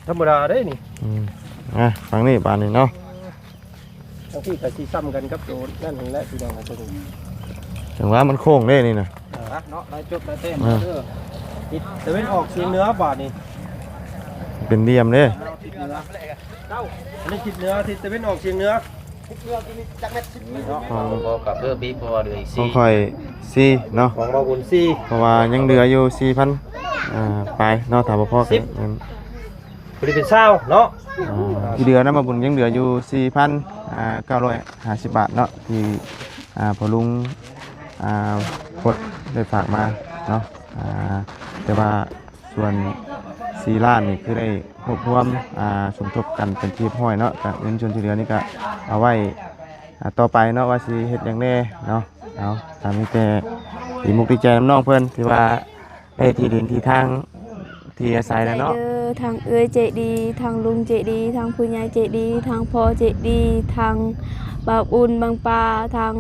ທຳມະດາເດ້ນີ້. ອືມ ອ່ະ ຝັ່ງນີ້ບາດນີ້ເນາະ. ທາງພີ້ກໍຊິຊ້ຳກັນກັບໂຕນັ້ນແຫຼະ ພີ່ນ້ອງ. ຈັ່ງວ່າມັນໂຄ້ງເດ້ນີ້ນະ. ອ່າ ເນາະ ຫຼາຍຈຸດຫຼາຍແຕ້ມເດີ. ທິດຕາເວັນອອກສຽງເໜືອບາດນີ້ ເປັນຫຼ່ຽມເດ້. ທິດເໜືອ ອັນນີ້ທິດເໜືອ ທິດຕາເວັນອອກສຽງເໜືອ. ຂອງ ຂອງຂ້ອຍສີ່ເນາະ ຂອງບ່າວບຸນສີ່ ເພາະວ່າຍັງເຫຼືອຢູ່ສີ່ພັນ ອ່າ ປາຍເນາະ ຖ້າບໍ່ພໍກໍ ພໍດີເປັນຊາວເນາະ. ອ່າ ທີ່ເຫຼືອນຳບ່າວບຸນຍັງເຫຼືອຢູ່ສີ່ພັນ ອ່າ ເກົ້າຮ້ອຍຫ້າສິບບາດເນາະ ທີ່ ອ່າ ພໍ່ລຸງ ອ່າ ພົດໄດ້ຝາກມາເນາະ. ອ່າ ແຕ່ວ່າ ສ່ວນສີ່ລ້ານນີ້ຄືໄດ້ຮວບຮວມ ອ່າ ສົມທົບກັນເປັນທີ່ຮຽບຮ້ອຍເນາະ. ກະເງິນສ່ວນທີ່ເຫຼືອນີ້ກະເອົາໄວ້ ອ່າ ຕໍ່ໄປເນາະ ວ່າຊິເຮັດຫຍັງແດ່ເນາະ. ເອົາ ກະມີແຕ່ດີມຸກດີໃຈນຳນ້ອງເພິ່ນ ທີ່ວ່າໄດ້ທີ່ດິນທີ່ທາງທີ່ອາໄສແລ້ວເນາະ. ເດີ ທາງເອື້ອຍໃຈດີ ທາງລຸງໃຈດີ ທາງຜູ້ໃຫຍ່ໃຈດີ ທາງພໍ່ໃຈດີ ທາງບ່າວບຸນບັງປາ ທາງ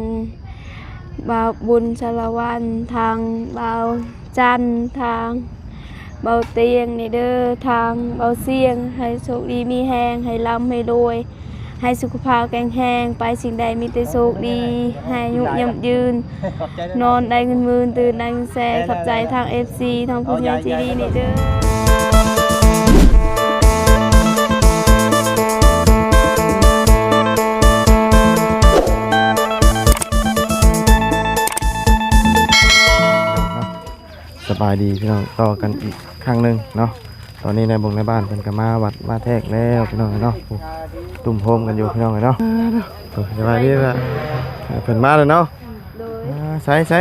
ບ່າວບຸນສາລະວັນ ທາງບ່າວ ຈັນ ທາງເບົາຕຽງນີ້ເດີ ທາງເບົາສຽງ ໃຫ້ໂຊກດີມີແຮງ ໃຫ້ລ່ຳໃຫ້ລວຍ ໃຫ້ສຸຂະພາບແຂງແຮງ ໄປສິ່ງໃດມີແຕ່ໂຊກດີ ໃຫ້ອາຍຸຍືນ ນອນໄດ້ເງິນໝື່ນ ຕື່ນໄດ້ເງິນແສນ. ຂອບໃຈທາງເອັຟຊີ ທາງຜູ້ໃຫຍ່ໃຈດີນີ້ເດີ. ສະບາຍດີພີ່ນ້ອງ ຕໍ່ກັນອີກຄັ້ງໜຶ່ງເນາະ. ຕອນນີ້ນາຍບົງນາຍບ້ານເພິ່ນກໍມາວັດມາແທກແລ້ວພີ່ນ້ອງເອີຍເນາະ. ໂອ້ ຕຸ້ມໂຮມກັນຢູ່ພີ່ນ້ອງເອີຍເນາະ. ໂອ້ ສະບາຍດີລະ ເພິ່ນມາແລ້ວເນາະ. ໂດຍ ອ່າ ໃສ ໃສ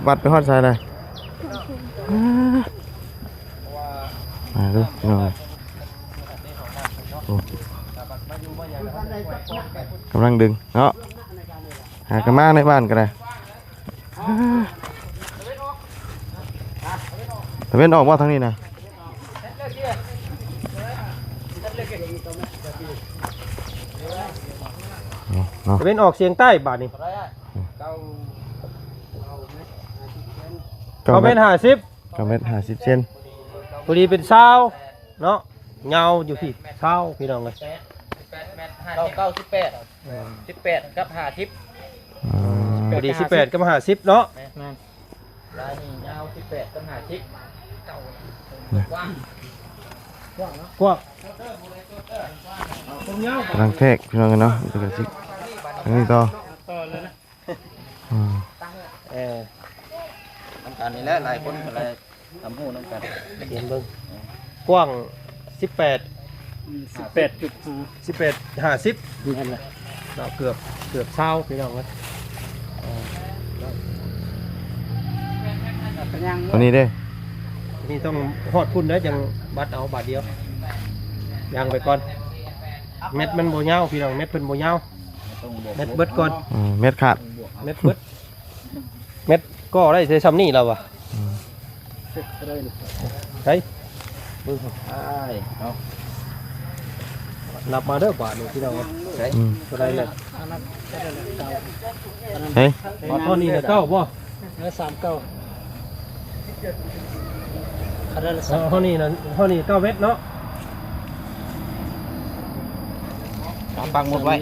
ວັດໄປຮອດໃສລະ? ອ່າ ມາດູພີ່ນ້ອງເອີຍ. ໂອ້ ກຳລັງດຶງເນາະ. ຫາກໍມາໃນບ້ານກໍໄດ້. ຕາເວັນອອກບໍ່ທາງນີ້ນະ? ເນາະ ຕາເວັນອອກສຽງໃຕ້ບາດນີ້. ເກົ້າ ເກົ້າແມັດຫ້າສິບ ເກົ້າແມັດຫ້າສິບເຊັນ ພໍດີເປັນຊາວເນາະ. ຍາວຢູ່ພີ້ ຊາວ ພີ່ນ້ອງເອີຍ. ເກົ້າ ເກົ້າ ສິບແປດ ເອີ ສິບແປດກັບຫ້າສິບ. ອ່າ ພໍດີສິບແປດກັບຫ້າສິບເນາະ. ແມ່ນ ລາຍນີ້ຍາວສິບແປດກັບຫ້າສິບ ກວ້າງ ກວ້າງ ກຳລັງແທກພີ່ນ້ອງເອີຍເນາະ. ທາງນີ້ຕໍ່ ຕໍ່ເລີຍນະ. ອືມ ເອີ ນຳກັນນີ້ແຫຼະ ຫຼາຍຄົນກໍເລີຍ ທຳຮູ້ນຳກັນ ເຫັນເບິ່ງ. ກວ້າງສິບແປດ ອືມ ສິບແປດຈຸດຫ້າ ສິບແປດຫ້າສິບ ແມ່ນລະເນາະ. ເກືອບ ເກືອບຊາວ ພີ່ນ້ອງເອີຍ. ອັນນີ້ເດ້ ອັນນີ້ຕ້ອງຮອດພຸ້ນເດີ ຈັ່ງວັດເອົາບາດດຽວ. ຍ່າງໄປກ່ອນ ແມັດມັນບໍ່ຍາວ ພີ່ນ້ອງ ແມັດເພິ່ນບໍ່ຍາວ. ແມັດເບິດກ່ອນ ອືມ ແມັດຂາດ ແມັດເບິດ ແມັດກໍໄດ້ແຕ່ຊ່ຳນີ້ລະວະ. ອືມ ໄດ້ ເບິ່ງ ໄດ້ເນາະ. ນັບມາເດີບາດນີ້ພີ່ນ້ອງ. ໄດ້ ອືມ ເທົ່າໃດແລ້ວ? ເຮີ້ຍ ຮອດນີ້ລະເກົ້າບໍ່? ເອີ ສາມເກົ້າ ຄັນນັ້ນລະ ເອີ ເທົ່ານີ້ນະ ເທົ່ານີ້ເກົ້າແມັດເນາະ. ຕາມປັກໝົດໄວ້.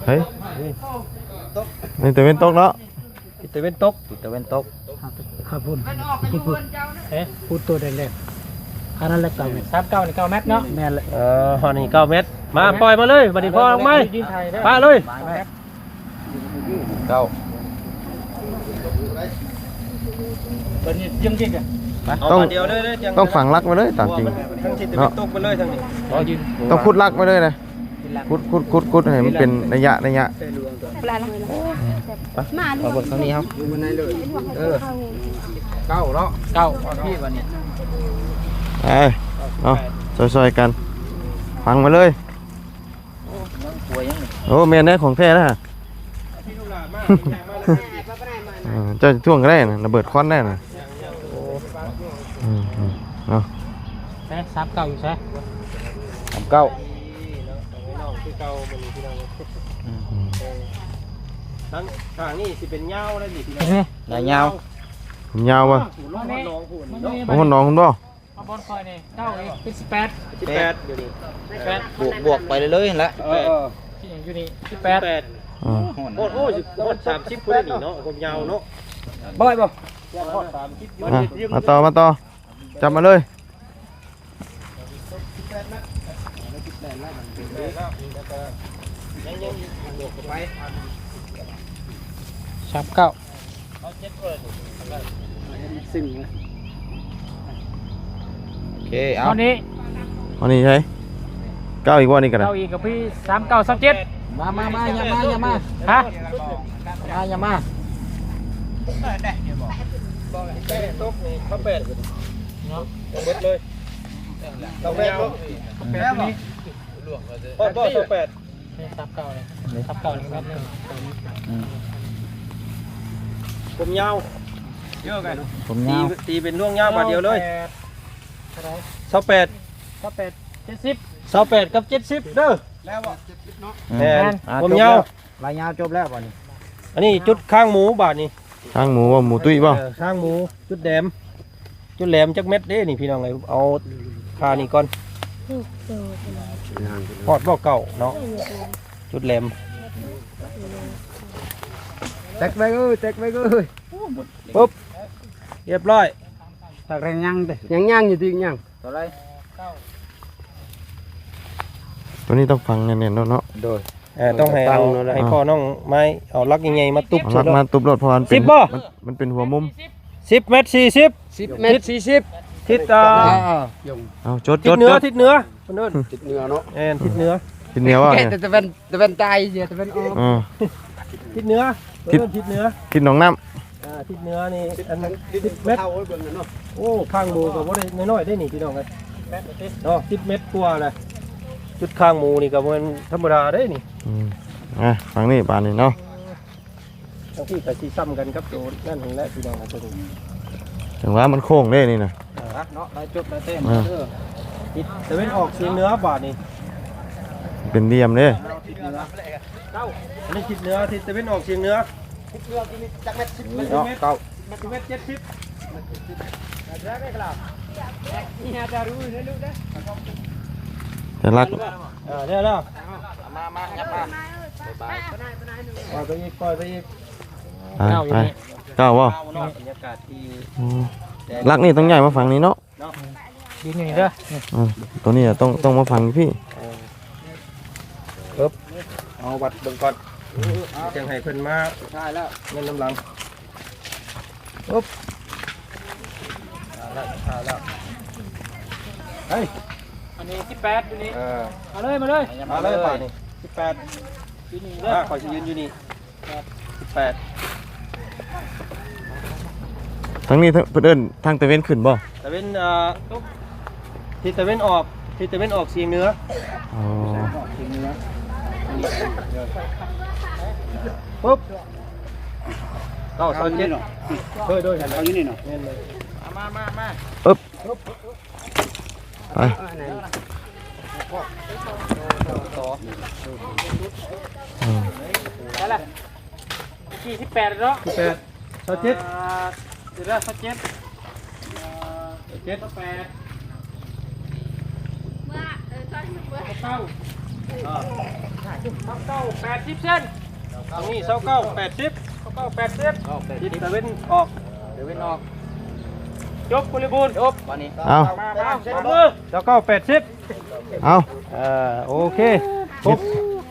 ເຮີ້ຍ ນີ້ຕາເວັນຕົກເນາະ. ທິດຕາເວັນຕົກ ທິດຕາເວັນຕົກ. ຫາພຸ້ນ ເອີ ພຸ້ນໂຕແດງໆ ອັນນັ້ນແຫຼະເກົ້າແມັດ. ສາມເກົ້ານີ້ເກົ້າແມັດເນາະ. ແມ່ນແຫຼະ. ເອີ ຮອດນີ້ເກົ້າແມັດ. ມາ ປ່ອຍມາເລີຍ ບາດນີ້ພໍ່ອອກມາ ປະເລີຍ. ເກົ້າ ເພິ່ນຍັງດິກອະ ຕ້ອງ ຕ້ອງຝັງຫຼັກໄວ້ເລີຍຕາມຈິງເນາະ. ຕ້ອງຂຸດຫຼັກໄວ້ເລີຍນະ ຂຸດ ຂຸດ ຂຸດ ຂຸດໃຫ້ມັນເປັນໄລຍະ ໄລຍະ. ມາເບິ່ງທາງນີ້ເຮົາ. ເອີ ເກົ້າເນາະ ເກົ້າ ເອົາພີ້ບາດນີ້. ເອີ ເອົາ ຊ່ອຍໆກັນ ຝັງໄວ້ເລີຍ. ໂອ້ ແມ່ນແທ້ ຂອງແທ້ນະ. ເອີ ເຈົ້າຈະທ່ວງກໍໄດ້ນະ ລະເບີດຄວັນໄດ້ນະ. ອືມ ເອົາ ສາມເກົ້າຢູ່ໃສ? ສາມເກົ້າ ອືມ ທາງນີ້ຊິເປັນຍາວໄດ໋ນີ້ ຍາວ ຍາວບໍ່? ຮອດໜອງພຸ້ນເນາະ ຮອດໜອງພຸ້ນບໍ່? ບ່ອນຂ້ອຍນີ້ເກົ້າອີກເປັນສິບແປດ ສິບແປດ ຢູ່ນີ້ ສິບແປດ ບວກ ບວກໄປເລື້ອຍໆຫັ້ນແຫຼະ ເອີ ເອີ ຢູ່ນີ້ສິບແປດ ສິບແປດ ອືມ ໂອ້ໂຫ ຮອດສາມສິບພຸ້ນນີ້ເນາະ ຄວາມຍາວເນາະ ບໍ່ ບໍ່ ຮອດສາມສິບຢູ່ ອ່ະ ມາຕໍ່ ມາຕໍ່ ຈັບມາເລີຍ ສາມເກົ້າ ໂອເຄ ເອົາ ເທົ່ານີ້ ເທົ່ານີ້ໃຊ່ ເກົ້າອີກບໍ່ນີ້ກໍໄດ້ ເກົ້າອີກກັບພີ່ ສາມເກົ້າ ຊາວເຈັດ ມາ ມາ ມາ ຢ່າມາ ຢ່າມາ ຮະ ມາ ຢ່າມາ ຕກນີ້ເຂົ້າແປດ ເນາະ ເບິດເລີຍ ເຂົ້າແປດ ເຂົ້າແປດ ເຂົ້າແປດ ນີ້ ຮອດບໍ່ ເຂົ້າແປດ ນີ້ ສາມເກົ້າ ນີ້ ສາມເກົ້າ ນີ້ ອືມ ຄວາມຍາວ ເດີກັນ ຄວາມຍາວ ຕີ ຕີເປັນລວງຍາວບາດດຽວເລີຍ ເທົ່າໃດ ຊາວແປດ ຊາວແປດ ເຈັດສິບ ຊາວແປດກັບເຈັດສິບເດີ ແລ້ວບໍ່ ແມ່ນ ອ່າ ຄວາມຍາວ ລາຍຍາວຈົບແລ້ວບາດນີ້ ອັນນີ້ຈຸດຄາງໝູບາດນີ້ ຄາງໝູບໍ່ ໝູຕຸ້ຍບໍ່ ເອີ ຄາງໝູ ຈຸດແຫຼມ ຈຸດແຫຼມຈັກແມັດເດ້ນີ້ພີ່ນ້ອງເອີຍ ເອົາຄ່ານີ້ກ່ອນ ຮອດບໍ່ເກົ້າເນາະ ຈຸດແຫຼມ ແຕັກໄວ້ເອີຍ ແຕັກໄວ້ເອີຍ ປຶບ ຮຽບຮ້ອຍ ຕັກແຮງຍັງເດ້ ຍັງ ຍັງຢູ່ຕິ ຍັງ ຕົວໃດ ຕົວນີ້ຕ້ອງຝັງແໜ້ນໆໂລດເນາະ ໂດຍ ເອີ ຕ້ອງໃຫ້ເອົາ ໃຫ້ພໍ່ນ້ອງໄມ້ເອົາຫຼັກໃຫຍ່ໆມາຕຸບ ເອົາຫຼັກມາຕຸບໂລດ ເພາະວ່າມັນເປັນ ສິບບໍ່ ມັນ ມັນເປັນຫົວມຸມ ສິບແມັດສີ່ສິບ ສິບແມັດສີ່ສິບ ທິດ ອ່າ ເອົາ ຈົດ ທິດເໜືອ ທິດເໜືອ ທິດເໜືອເນາະ ແມ່ນ ທິດເໜືອ ທິດເໜືອວ່າ ແກະແຕ່ຕາເວັນ ຕາເວັນໃຕ້ ເສຍຕາເວັນອອກ ເອີ ທິດເໜືອ ທິດ ເອີ ທິດເໜືອ ທິດໜອງນ້ຳ ອ່າ ທິດເໜືອນີ້ ອັນ ສິບແມັດ ໂອ້ ຄາງໝູກໍບໍ່ໄດ້ນ້ອຍໆເດ້ນີ້ພີ່ນ້ອງເອີຍ ເນາະ ສິບແມັດກວ່າແຫຼະ ຈຸດຄາງໝູນີ້ກໍບໍ່ແມ່ນທຳມະດາເດ້ນີ້ ອືມ ອ່ະ ຝັ່ງນີ້ບາດນີ້ເນາະ ທັງທີ່ກໍຊິສ່ຳກັນກັບໂຕນັ້ນຫັ້ນແຫຼະພີ່ນ້ອງເອີຍ ຈັ່ງວ່າມັນໂຄ້ງເດ້ນີ້ນະ ເນາະ ໄດ້ຈົບໄດ້ແຕ້ມເດີ ທິດຕາເວັນອອກສຽງເໜືອບາດນີ້ ເປັນຫຼ່ຽມເດ້ ທິດເໜືອ ອັນນີ້ທິດເໜືອ ທິດຕາເວັນອອກສຽງເໜືອ ເນາະ ເກົ້າ ເມັດເຈັດສິບ ແຕ່ຫຼັກ ເອີ ແລ້ວ ມາ ມາ ຍັບມາ ປ່ອຍໄປອີກ ປ່ອຍໄປອີກ ໄປ ເກົ້າ ເກົ້າບໍ່ ເກົ້າເນາະ ບັນຍາກາດທີ່ ອືມ ຫຼັກນີ້ຕ້ອງຍ້າຍມາຝັ່ງນີ້ເນາະ ເນາະ ຢືນຢູ່ນີ້ເດີ ອືມ ຕົວນີ້ຕ້ອງ ຕ້ອງມາຝັງຢູ່ພີ້ ເອີ ເອີບ ເອົາວັດເບິ່ງກ່ອນ ອືມ ຈັ່ງໃຫ້ເພິ່ນມາ ສຸດທ້າຍແລ້ວ ແມ່ນນຳຫຼັງ ອຶບ ຖ່າຍແລ້ວ ຖ່າຍແລ້ວ ເຮີ້ຍ ອັນນີ້ສິບແປດຢູ່ນີ້ ເອີ ເອົາເລີຍ ມາເລີຍ ມາເລີຍ ມາເລີຍ ບາດນີ້ ສິບແປດ ຢູ່ນີ້ເດີ ອ່າ ຂ້ອຍຊິຢືນຢູ່ນີ້ ສິບແປດ ທາງນີ້ເພິ່ນເອີ້ນທາງຕາເວັນຂຶ້ນບໍ່? ຕາເວັນ ເອີ ທິດຕາເວັນອອກ ທິດຕາເວັນອອກສຽງເໜືອ ອໍ ອອກສຽງເໜືອ ປຶບ ເກົ້າ ເກົ້າ ເກົ້າ ເຈັດ ເອີ ໂດຍ ເອົາຢູ່ນີ້ເນາະ ແມ່ນເລີຍ ມາ ມາ ມາ ອຶບ ໄປ ອືມ ໄດ້ລະ ສີ່ສິບແປດເນາະ ສິບແປດ ຊາວເຈັດ ອ່າ ເດີ ຊາວເຈັດ ເຈັດ ຊາວແປດ ເກົ້າ ເກົ້າ ເກົ້າ ເກົ້າ ແປດສິບເຊັນ ອັນນີ້ ເກົ້າ ເກົ້າ ແປດສິບ ເກົ້າ ເກົ້າ ແປດສິບ ທິດຕາເວັນອອກ ຕາເວັນອອກ ຈົບບໍລິບູນ ຈົບ ບາດນີ້ ເອົາ ມາ ມາ ເກົ້າ ເກົ້າ ແປດສິບ ເອົາ ເອີ ໂອເຄ ຄົບ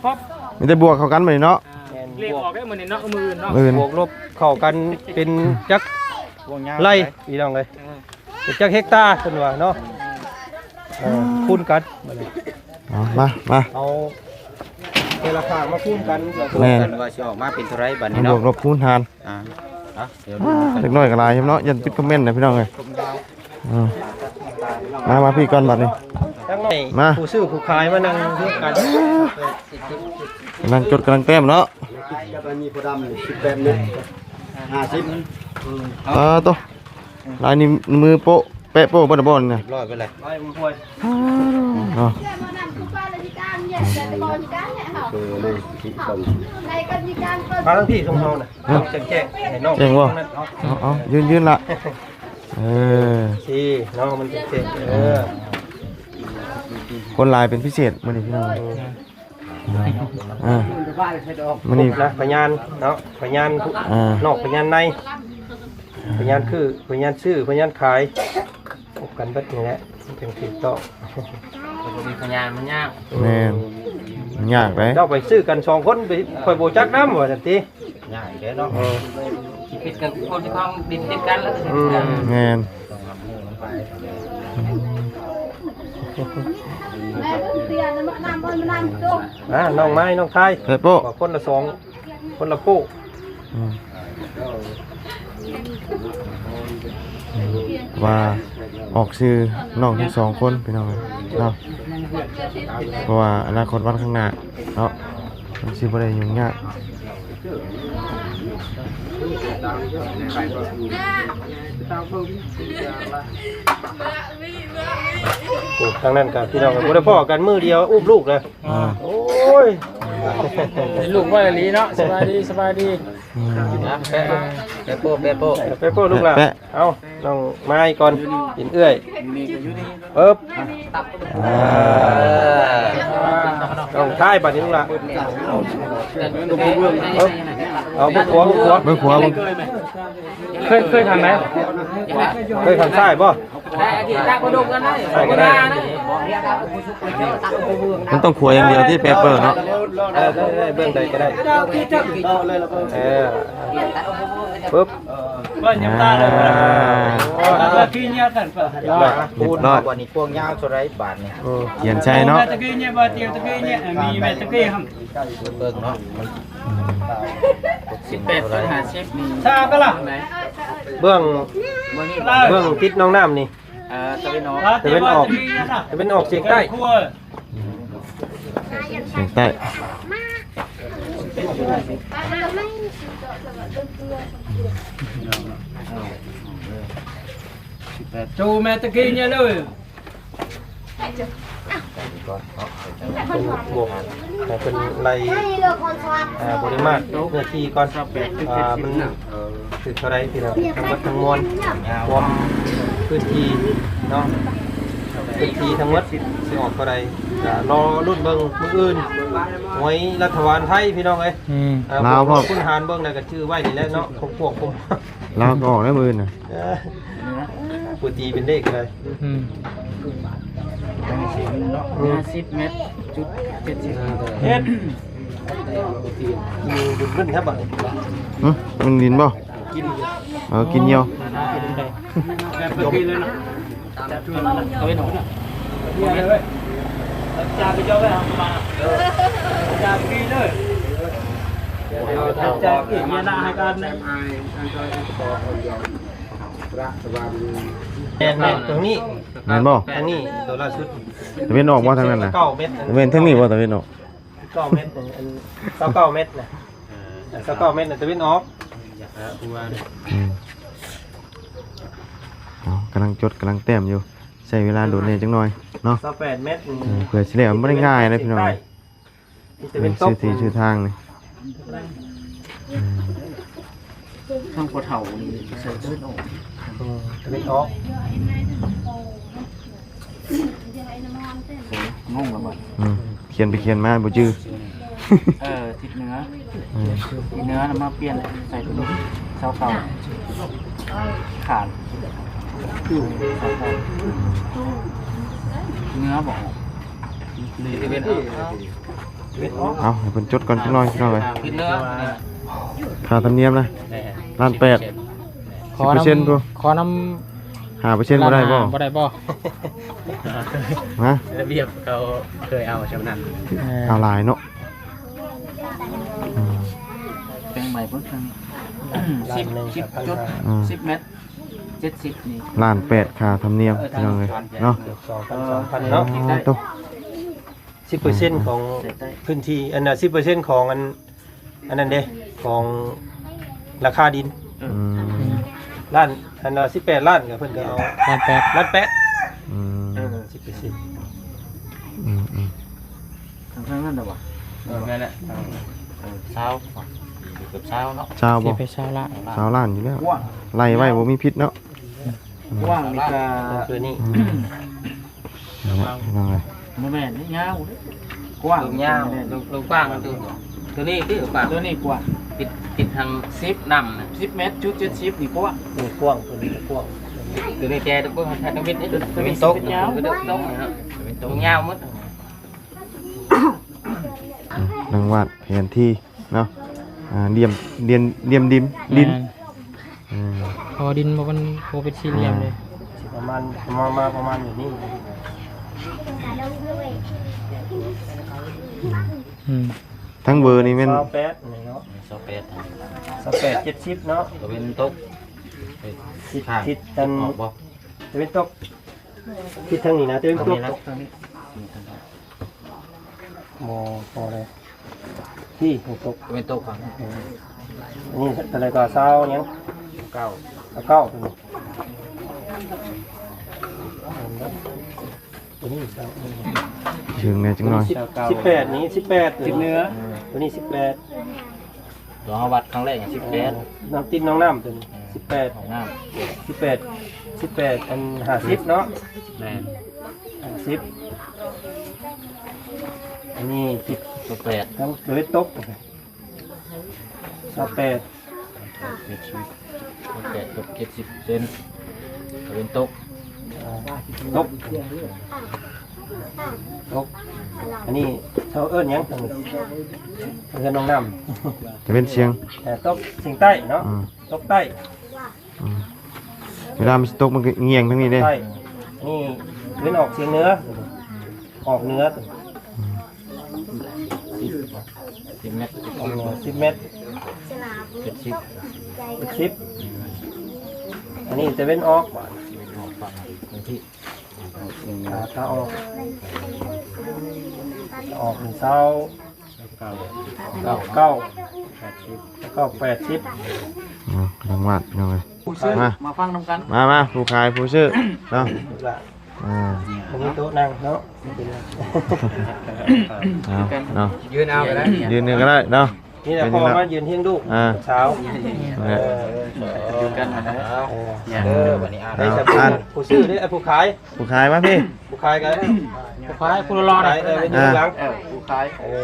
ຄົບ ມີແຕ່ບວກເຂົ້າກັນບາດນີ້ເນາະ ແມ່ນ ເລກອອກໄດ້ມື້ນີ້ເນາະ ມື້ອື່ນເນາະ ມື້ອື່ນ ບວກລົບເຂົ້າກັນເປັນຈັກໄລ່ ພີ່ນ້ອງເອີຍ ເອີ ເປັນຈັກເຮັກຕາເພິ່ນວ່າເນາະ ເອີ ຄູນກັນບາດນີ້ ເອົາ ມາ ມາ ເອົາແຕ່ລະຂ້າງມາຄູນກັນ ແມ່ນ ວ່າຊິອອກມາເປັນເທົ່າໃດບາດນີ້ເນາະ ບວກລົບຄູນຫານ ອ່າ ອ່ະ ດຽວ ອ່າ ເດັກນ້ອຍກໍຫຼາຍເນາະ ຢ້ານປິດຄອມເມັນນະພີ່ນ້ອງເອີຍ ເອີ ມາ ມາພີ້ກ່ອນບາດນີ້ ມາ ຜູ້ຊື້ຜູ້ຂາຍມານັ່ງຮ່ວມກັນ ກຳລັງຈົດກຳລັງແຕ້ມເນາະ ມີພໍ່ດຳນີ້ ສິບແປດເມັດ ຫ້າສິບ ອ່າ ໂຕ ລາຍນິ້ວມືໂປະ ແປະໂປ້ເບິດແລ້ວບໍ່ນີ້ນະ ຮຽບຮ້ອຍໄປແລ້ວ ເນາະ ມາທາງພີ້ ຊົງເຮົານະ ແຈ້ງໆ ໃຫ້ນ້ອງ ແຈ້ງບໍ່ ເອົາ ເອົາ ຢືນ ຢືນລະ ເອີ ໂອເຄເນາະ ມັນເປັນເຂດ ເອີ ຄົນຫຼາຍເປັນພິເສດມື້ນີ້ພີ່ນ້ອງ. ອ່າ ມື້ນີ້ນະ ພະຍານເນາະ ພະຍານ ອ່າ ນອກພະຍານໃນ ພະຍານຄື ພະຍານຊື້ ພະຍານຂາຍ ພົບກັນເບິດນີ້ແຫຼະ ມັນຈຶ່ງຖືກຕ້ອງ. ບໍ່ມີພະຍານມັນຍາກ. ແມ່ນ ມັນຍາກເດ້. ເຈົ້າໄປຊື້ກັນສອງຄົນ ໄປ ຂ້ອຍບໍ່ຈັກນຳ ວ່າຊັ້ນຕິ. ຍາກເດ້ເນາະ. ເອີ ຊິຜິດກັນຄົນທີ່ຄອງດິນຕິດກັນແລ້ວ. ອືມ ແມ່ນ. ອ່າ ນ້ອງໄມ້ ນ້ອງໄທ ເອີ ໂປ້ ຄົນລະສອງ ຄົນລະໂປ້. ອືມ ວ່າອອກຊື່ນ້ອງທັງສອງຄົນ ພີ່ນ້ອງເອີຍເນາະ ເພາະວ່າອະນາຄົດວັນຂ້າງໜ້າເນາະ ມັນຊິບໍ່ໄດ້ຫຍຸ້ງຍາກ. ໂອ້ ທາງນັ້ນກໍພີ່ນ້ອງ ບໍ່ໄດ້ພໍ້ກັນມື້ດຽວ ອຸ້ມລູກເລີຍ. ອ່າ ໂອ້ຍ ເຫັນລູກວ່າອີ່ຫຼີເນາະ. ສະບາຍດີ ສະບາຍດີ. ອືມ ແປະ ແປະໂປ້ ແປະໂປ້ ແປະໂປ້ລູກຫຼານ. ເອົາ ນ້ອງໄມ້ກ່ອນ ເປັນເອື້ອຍ. ປຶບ ອ່າ ນ້ອງທ້າຍບາດນີ້ລູກຫຼານ. ປຶບ ເອົາເບິ່ງຂວາ ເບິ່ງຂວາ ເບິ່ງຂວາ ເບິ່ງ. ເຄີຍ ເຄີຍຂ້າງໃດ? ເຄີຍຂ້າງຊ້າຍບໍ່? ໄດ້ ອາທິດຕາກະດົກກັນໄດ້ ໃສ່ກໍໄດ້. ມັນຕ້ອງຂົວຢ່າງດຽວທີ່ເປເປີເນາະ. ເອີ ໄດ້ ໄດ້ ເບື້ອງໃດກໍໄດ້. ເອີ ປຶບ ເບິ່ງຍາມຕາເລີຍ. ອ່າ ເອີ ລຽບຮ້ອຍ ລຽບຮ້ອຍ. ບັດນີ້ພວກຍາວເທົ່າໃດບາດນີ້? ໂອ້ ຂຽນໃສ່ເນາະ ແມ່ຕະກີ້ເນຍ ບໍ່ຕຽວຕະກີ້ເນຍ ມີແມ່ຕະກີ້ຫັ້ນ ເບິ່ງເນາະ. ອືມ ສິບແປດ ຫ້າສິບນີ້ ຊາກະລະ ເບື້ອງ ເບື້ອງຕິດໜອງນ້ຳນີ້ ເອີ ຕາເວັນອອກ ຕາເວັນອອກ ຕາເວັນອອກສຽງໃຕ້ ສຽງໃຕ້. ໂຈແມ່ຕະກີ້ເນຍເລີຍ. ເພິ່ນບວກໃຫ້ເພິ່ນໄລ່ ອ່າ ປະລິມານເນື້ອທີ່ກ່ອນ ວ່າມັນຖືກເທົ່າໃດ ພີ່ນ້ອງ ທັງໝົດທັງມວນ ຮວມພື້ນທີ່ເນາະ ພື້ນທີ່ທັງໝົດຊິອອກເທົ່າໃດ ກໍລໍລຸ້ນເບິ່ງມື້ອື່ນ ຫວຍລັດຖະບານໄທ ພີ່ນ້ອງເອີຍ. ອືມ ເອີ ລາວພ້ອມ ຄຸນຫານເບິ່ງແລ້ວກໍຈື່ໄວ້ນີ້ແຫຼະເນາະ ພວກ ພວກ ພວກ ລາວກໍອອກແລ້ວມື້ອື່ນນະ. ເອີ ຜູ້ຕີເປັນເລກກໍໄດ້. ອືມ ຫ້າສິບແມັດຈຸດເຈັດສິບ. ເຮັດ ຢູ່ບນຂຶ້ນແທ້ບາດນີ້. ຫຶ ມັນດິນບໍ່? ກິນ ເອີ ກິນຢູ່. ແບບເມື່ອກີ້ເລີຍເນາະ. ແມ່ນ ແມ່ນ ຕົງນີ້ ແມ່ນບໍ່? ຕົງນີ້ ຕົວລ່າສຸດ ຕາເວັນອອກບໍ່ທາງນັ້ນນະ? ເກົ້າແມັດ ຕາເວັນທາງນີ້ບໍ່ ຕາເວັນອອກ? ເກົ້າແມັດ ອັນ ຊາວເກົ້າແມັດນະ ເອີ ຊາວເກົ້າແມັດນະ ຕາເວັນອອກ. ອືມ ເອົາ ກຳລັງຈົດ ກຳລັງແຕ້ມຢູ່ ໃຊ້ເວລາດົນແດ່ຈັກໜ້ອຍເນາະ. ຊາວແປດແມັດ ເອີ ເພື່ອຊິແລ້ວ ມັນບໍ່ໄດ້ງ່າຍເດ້ພີ່ນ້ອງ. ມີແຕ່ເປັນຕົກ ເອີ ຊື່ທີ່ຊື່ທາງນີ້ ເອີ ທາງພໍ່ເຖົ້ານີ້ໃສ່ຕາເວັນອອກ ເອີ ຕາເວັນອອກ. ງົງແລ້ວບັດ ອືມ ຂຽນໄປຂຽນມາບໍ່ຈື່. ເອີ ທິດເໜືອ ເອີ ທິດເໜືອນຳມາປ່ຽນໃສ່ຕົວນີ້ ຊາວເກົ້າ ຂານ ຊາວເກົ້າ ເໜືອບໍ່ອອກ. ເອົາ ໃຫ້ເພິ່ນຈົດກ່ອນຈັກໜ້ອຍ ພີ່ນ້ອງເອີຍ. ຄ່າທຳນຽມນະ ລ້ານແປດ ສິບເປີເຊັນພຸ້ນ ຂໍນຳ ຫ້າເປີເຊັນບໍ່ໄດ້ບໍ່? ບໍ່ໄດ້ບໍ່? ຮະ? ລະບຽບເຂົາເຄີຍເອົາຊ່ຳນັ້ນ ເອີ ເອົາຫຼາຍເນາະ. ອືມ ແປງໃໝ່ເບິ່ງທາງນີ້ ສິບ ສິບຈຸດ ອືມ ສິບແມັດ ເຈັດສິບນີ້ ລ້ານແປດຄ່າທຳນຽມ ພີ່ນ້ອງເອີຍເນາະ. ສອງພັນ ສອງພັນເນາະ ໂຕ ສິບເປີເຊັນຂອງພື້ນທີ່ ອັນນ່າ ສິບເປີເຊັນຂອງອັນ ອັນນັ້ນເດ້ ຂອງລາຄາດິນ. ອືມ ອືມ ລ້ານ ອັນວ່າສິບແປດລ້ານ ກໍເພິ່ນກໍເອົາລ້ານແປດ ລ້ານແປດ. ອືມ ເອີ ສິບເປີເຊັນ. ອືມ ອືມ ທາງ ທາງນັ້ນນະຫວາ? ເອີ ແມ່ນແຫຼະ ເອີ ຊາວ ເກືອບຊາວເນາະ ຊາວບໍ່? ສິບໄປຊາວລ້ານ ຊາວລ້ານຢູ່ແລ້ວ ໄລ່ໄວ້ບໍ່ມີຜິດເນາະ. ອືມ ກວ້າງນີ້ກະ ຕົວນີ້ ອືມ ນັ້ນແຫຼະ ພີ່ນ້ອງເອີຍ ບໍ່ແມ່ນຍາວເດ້ ກວ້າງ ລວງຍາວ ແມ່ນ ລວງ ລວງກວ້າງມັນຕົວ ຕົວນີ້ຄືກວ້າງ ຕົວນີ້ກວ້າງ ຕິດ ຕິດທາງສິບ ນ້ຳນະ ສິບແມັດຈຸດເຈັດສິບນີ້ກວ້າງ ນີ້ກວ້າງ ຕົວນີ້ກະກວ້າງ ຕົວນີ້ແຕ່ຕົວເບິ່ງໃຫ້ທຳອິດເດ້ ຕົວນີ້ ຕົວນີ້ຕົກ ຕົວນີ້ຕົກເນາະ ຕົວນີ້ຕົກຍາວໝົດ ອືມ ນາງວາດແຜນທີ່ເນາະ ອ່າ ຫຼ່ຽມ ຫຼ່ຽມ ຫຼ່ຽມດິນ ດິນ ແມ່ນ ອືມ ເພາະວ່າດິນບໍ່ ມັນບໍ່ເປັນສີ່ຫຼ່ຽມເດ້ ອືມ ຊິປະມານ ປະມານ ມາປະມານຢູ່ນີ້ ອືມ ອືມ ທັງເບີນີ້ແມ່ນ ຊາວແປດນີ້ເນາະ ຊາວແປດ ຊາວແປດ ເຈັດສິບເນາະ ຕາເວັນຕົກ ທິດ ທິດ ທິດອັນ ອອກບໍ່ ຕາເວັນຕົກ ທິດທາງນີ້ນະ ຕາເວັນຕົກ ທາງນີ້ນະ ບໍ່ພໍເລີຍ ທີ່ຕົກ ເປັນຕົກ ເອີ ນີ້ເທົ່າໃດກໍຊາວຫຍັງ ເກົ້າ ຊາວເກົ້າ ຕົວນີ້ ຕົວນີ້ຊາວ ເຖິງແດ່ຈັກໜ້ອຍ ສິບແປດນີ້ ສິບແປດ ທິດເໜືອ ຕົວນີ້ສິບແປດ ຕົວເຮົາວັດຄັ້ງແລກ ສິບແປດ ນ້ຳຕິດໜອງນ້ຳຕົວນີ້ ສິບແປດ ໜອງນ້ຳ ສິບແປດ ສິບແປດ ອັນ ຫ້າສິບເນາະ ແມ່ນ ຫ້າສິບ ອັນນີ້ສິບ ສິບແປດ ທັງຕາເວັນຕົກ ຊາວແປດ ເຈັດສິບ ຊາວແປດຕົກ ເຈັດສິບເຊັນ ຕາເວັນຕົກ ຕົກ ຕົກ ອັນນີ້ເຂົາເອີ້ນຫຍັງ? ເຮືອນໜອງນ້ຳ ຕາເວັນຊຽງ ເອີ ຕົກຊຽງໃຕ້ເນາະ ອືມ ຕົກໃຕ້ ອືມ ເວລາມັນຊິຕົກ ມັນກໍງຽງທາງນີ້ເດ້ ໃຕ້ ນີ້ຕາເວັນອອກຊຽງເໜືອ ອອກເໜືອ ອືມ ສິບແມັດ ເອີ ສິບແມັດ ເຈັດສິບ ເຈັດສິບ ອັນນີ້ຕາເວັນອອກ ຕາ ຕາອອກ ຕາອອກນີ້ຊາວ ເກົ້າ ເກົ້າ ເກົ້າ ແປດສິບ ເກົ້າ ແປດສິບ ເນາະ ກຳລັງວາດ ພີ່ນ້ອງເອີຍ ຜູ້ຊື້ ມາ ມາຟັງນຳກັນ ມາ ມາ ຜູ້ຂາຍຜູ້ຊື້ເນາະ ອ່າ ບໍ່ມີໂຕະນັ່ງເນາະ ເອົາເນາະ ຢືນເອົາກໍໄດ້ ຢືນເອົາກໍໄດ້ເນາະ ນີ້ແຫຼະ ພໍ່ມາຢືນຮຽງລູກ ອ່າ ສາວ ເອີ ຢູ່ກັນຫັ້ນນະ ເອີ ເອີ ບັດນີ້ ເອົາ ເອົາ ຜູ້ຊື້ເດ້ ຜູ້ຂາຍ ຜູ້ຂາຍມາພີ້ ຜູ້ຂາຍກໍ ຜູ້ຂາຍຜູ້ຫຼໍ່ ເອີ ຢູ່ຂ້າງຫຼັງ ເອີ ຜູ້ຂາຍ ເອີ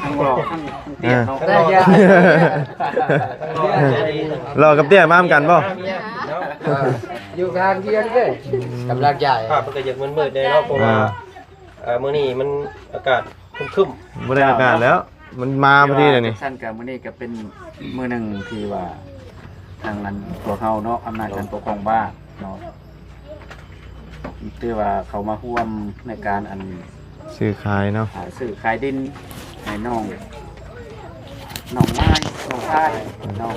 ທັງຫຼໍ່ທັງ ທັງຕຽກເນາະ ຫຼໍ່ກັບຕຽກມານຳກັນບໍ່? ຢູ່ທາງດຽວເດ້ ກຳລັງໃຫຍ່ ພາບມັນກໍຢາກມືດໆແດ່ເນາະ ເພາະວ່າ ອ່າ ເອີ ມື້ນີ້ມັນອາກາດຄຶ້ມໆ ບໍ່ໄດ້ອາກາດແລ້ວ ມັນມາພໍດີແລ້ວນີ້ ຈັ່ງຊັ້ນກໍມື້ນີ້ກໍເປັນມື້ໜຶ່ງທີ່ວ່າ ທາງນັ້ນພວກເຮົາເນາະ ອຳນາດການປົກຄອງບ້ານເນາະ ຖືວ່າເຂົ້າມາຮ່ວມໃນການອັນ ຊື້ຂາຍເນາະ ອ່າ ຊື້ຂາຍດິນໃຫ້ນ້ອງ ນ້ອງມາຍ ນ້ອງຊາຍເນາະ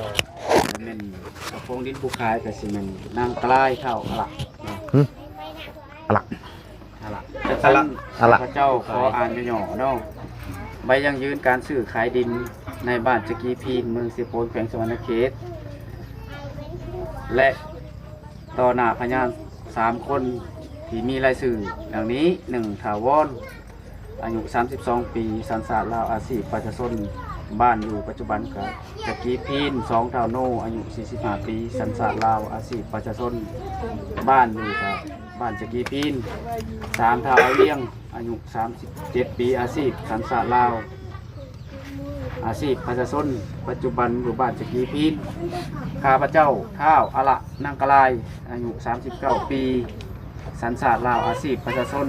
ແມ່ນເຈົ້າຂອງດິນຜູ້ຂາຍກໍຊິແມ່ນນາງກະລາຍ ທ້າວອະລະເນາະ ອະລະ ອະລະ ອະລະ ຂ້າພະເຈົ້າຂໍອ່ານຫຍໍ້ໆເນາະ ໃບຢັ້ງຢືນການຊື້ຂາຍດິນໃນບ້ານຈະກີພີນ ເມືອງເຊໂປນ ແຂວງສະຫວັນນະເຂດ ແລະ ຕໍ່ໜ້າພະຍານສາມຄົນທີ່ມີລາຍຊື່ດັ່ງນີ້ ໜຶ່ງ ຖາວອນ ອາຍຸສາມສິບສອງປີ ສັນຊາດລາວ ອາຊີບປະຊາຊົນ ບ້ານຢູ່ປັດຈຸບັນກະຈະກີພີນ, ສອງ ທ້າວໂນ ອາຍຸສີ່ສິບຫ້າປີ ສັນຊາດລາວ ອາຊີບປະຊາຊົນ ບ້ານຢູ່ກະບ້ານຈະກີພີນ, ສາມ ທ້າວອາວຽງ ອາຍຸສາມສິບເຈັດປີ ອາຊີບສັນຊາດລາວ ອາຊີບປະຊາຊົນ ປັດຈຸບັນຢູ່ບ້ານຈະກີພີນ. ຂ້າພະເຈົ້າ ທ້າວອະລະ ນາງກະລາຍ ອາຍຸສາມສິບເກົ້າປີ ສັນຊາດລາວ ອາຊີບປະຊາຊົນ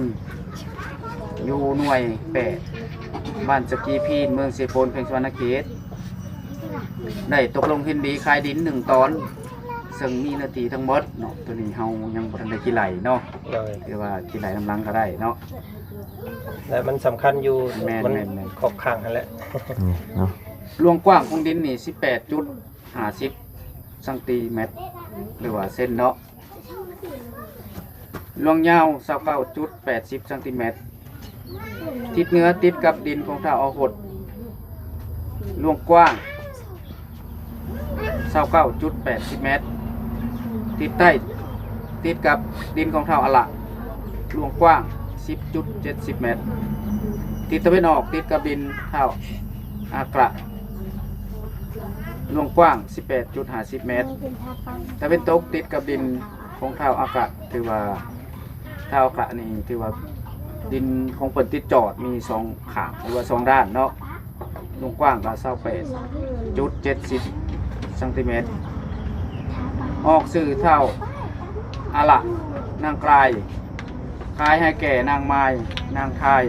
ຢູ່ໜ່ວຍແປດ ບ້ານຈະກີພີນ ເມືອງເຊໂປນ ແຂວງສະຫວັນນະເຂດ ໄດ້ຕົກລົງເຫັນດີຂາຍດິນໜຶ່ງຕອນ ເຊິ່ງມີເນື້ອທີ່ທັງໝົດເນາະ ໂຕນີ້ເຮົາຍັງບໍ່ທັນໄດ້ຄິດໄລ່ເນາະ ໂດຍ ຫຼືວ່າຄິດໄລ່ນຳຫຼັງກໍໄດ້ເນາະ ແລະ ມັນສຳຄັນຢູ່ ແມ່ນ ມັນ ແມ່ນ ແມ່ນ ຂອບຂ້າງຫັ້ນແຫຼະ ນີ້ເນາະ ລວງກວ້າງຂອງດິນນີ້ ສິບແປດຈຸດຫ້າສິບຊັງຕີແມັດ ຫຼືວ່າເຊັນເນາະ ລວງຍາວ ຊາວເກົ້າຈຸດແປດສິບຊັງຕີແມັດ ທິດເໜືອຕິດກັບດິນຂອງທ້າວອາຫົດ ລວງກວ້າງ ຊາວເກົ້າຈຸດແປດສິບແມັດ ທິດໃຕ້ຕິດກັບດິນຂອງທ້າວອະລະ ລວງກວ້າງ ສິບຈຸດເຈັດສິບແມັດ ທິດຕາເວັນອອກຕິດກັບດິນທ້າວອາກະ ລວງກວ້າງ ສິບແປດຈຸດຫ້າສິບແມັດ ຕາເວັນຕົກຕິດກັບດິນ ຂອງທ້າວອາກະ ຖືວ່າ ທ້າວອາກະນີ້ຖືວ່າດິນຂອງເພິ່ນຕິດຈອດມີສອງຂ້າງ ຫຼືວ່າສອງດ້ານເນາະ, ລວງກວ້າງກໍຊາວແປດຈຸດເຈັດສິບຊັງຕີແມັດ. ອອກຊື່ທ້າວອາລະ ນາງກລາຍ ຂາຍໃຫ້ແກ່ນາງມາຍ ນາງທາຍ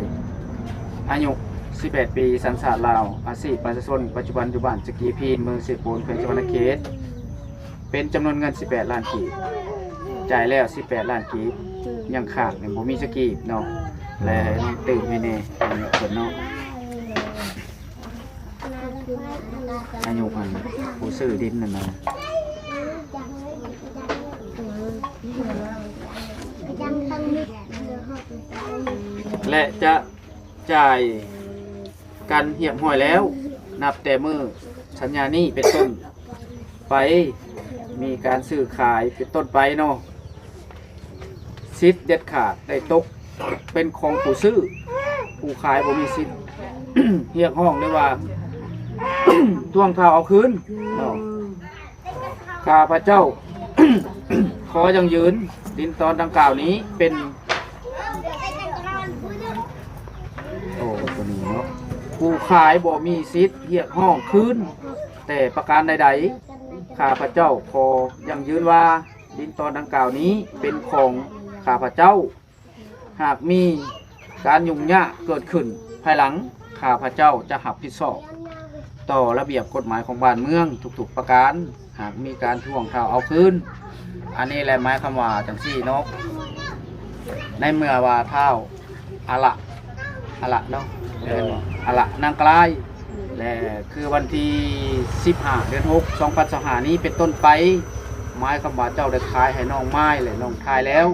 ອາຍຸສິບແປດປີ ສັນຊາດລາວ, ອາຊີບປະຊາຊົນ, ປັດຈຸບັນຢູ່ບ້ານຈະກີພີນ ເມືອງເຊໂປນ ແຂວງສະຫວັນນະເຂດ. ເປັນຈຳນວນເງິນສິບແປດລ້ານກີບ, ຈ່າຍແລ້ວສິບແປດລ້ານກີບ, ຍັງຄ້າງຍັງບໍ່ມີຈັກກີບເນາະ ແລະ ໃຫ້ນ້ອງຕື່ມໃຫ້ແດ່ເພິ່ນເນາະ. ອາຍຸອັນຜູ້ຊື້ດິນນັ້ນນະ ແລະ ຈະ ຈ່າຍກັນຮຽບຮ້ອຍແລ້ວ, ນັບແຕ່ມື້ສັນຍານີ້ເປັນຕົ້ນໄປ ມີການຊື້ຂາຍເປັນຕົ້ນໄປເນາະ, ສິດເດັດຂາດໄດ້ຕົກເປັນຂອງຜູ້ຊື້, ຜູ້ຂາຍບໍ່ມີສິດຮຽກຮ້ອງ ຫຼືວ່າທວງຖາມເອົາຄືນເນາະ. ຂ້າພະເຈົ້າ ຂໍຢັ້ງຢືນ ດິນຕອນດັ່ງກ່າວນີ້ເປັນ ໂອ້ ຕົວນີ້ເນາະ, ຜູ້ຂາຍບໍ່ມີສິດຮຽກຮ້ອງຄືນແຕ່ປະການໃດໆ. ຂ້າພະເຈົ້າຂໍຢັ້ງຢືນວ່າ ດິນຕອນດັ່ງກ່າວນີ້ເປັນຂອງຂ້າພະເຈົ້າ. ຫາກມີການຫຍຸ້ງຍາກເກີດຂຶ້ນພາຍຫຼັງ, ຂ້າພະເຈົ້າຈະຮັບຜິດຊອບຕໍ່ລະບຽບກົດໝາຍຂອງບ້ານເມືອງທຸກໆປະການ. ຫາກມີການທວງຖາມເອົາຄືນ, ອັນນີ້ແຫຼະໝາຍຄວາມວ່າຈັ່ງຊີ້ເນາະ, ໃນເມື່ອວ່າທ້າວອາລະ ອາລະເນາະ ອາລະນາງກລາຍ ແລະ ຄືວັນທີສິບຫ້າ ເດືອນຫົກ ສອງພັນຊາວຫ້ານີ້ເປັນຕົ້ນໄປ, ໝາຍຄວາມວ່າເຈົ້າໄດ້ຂາຍໃຫ້ນ້ອງມາຍ ແລະ ນ້ອງທາຍແລ້ວ.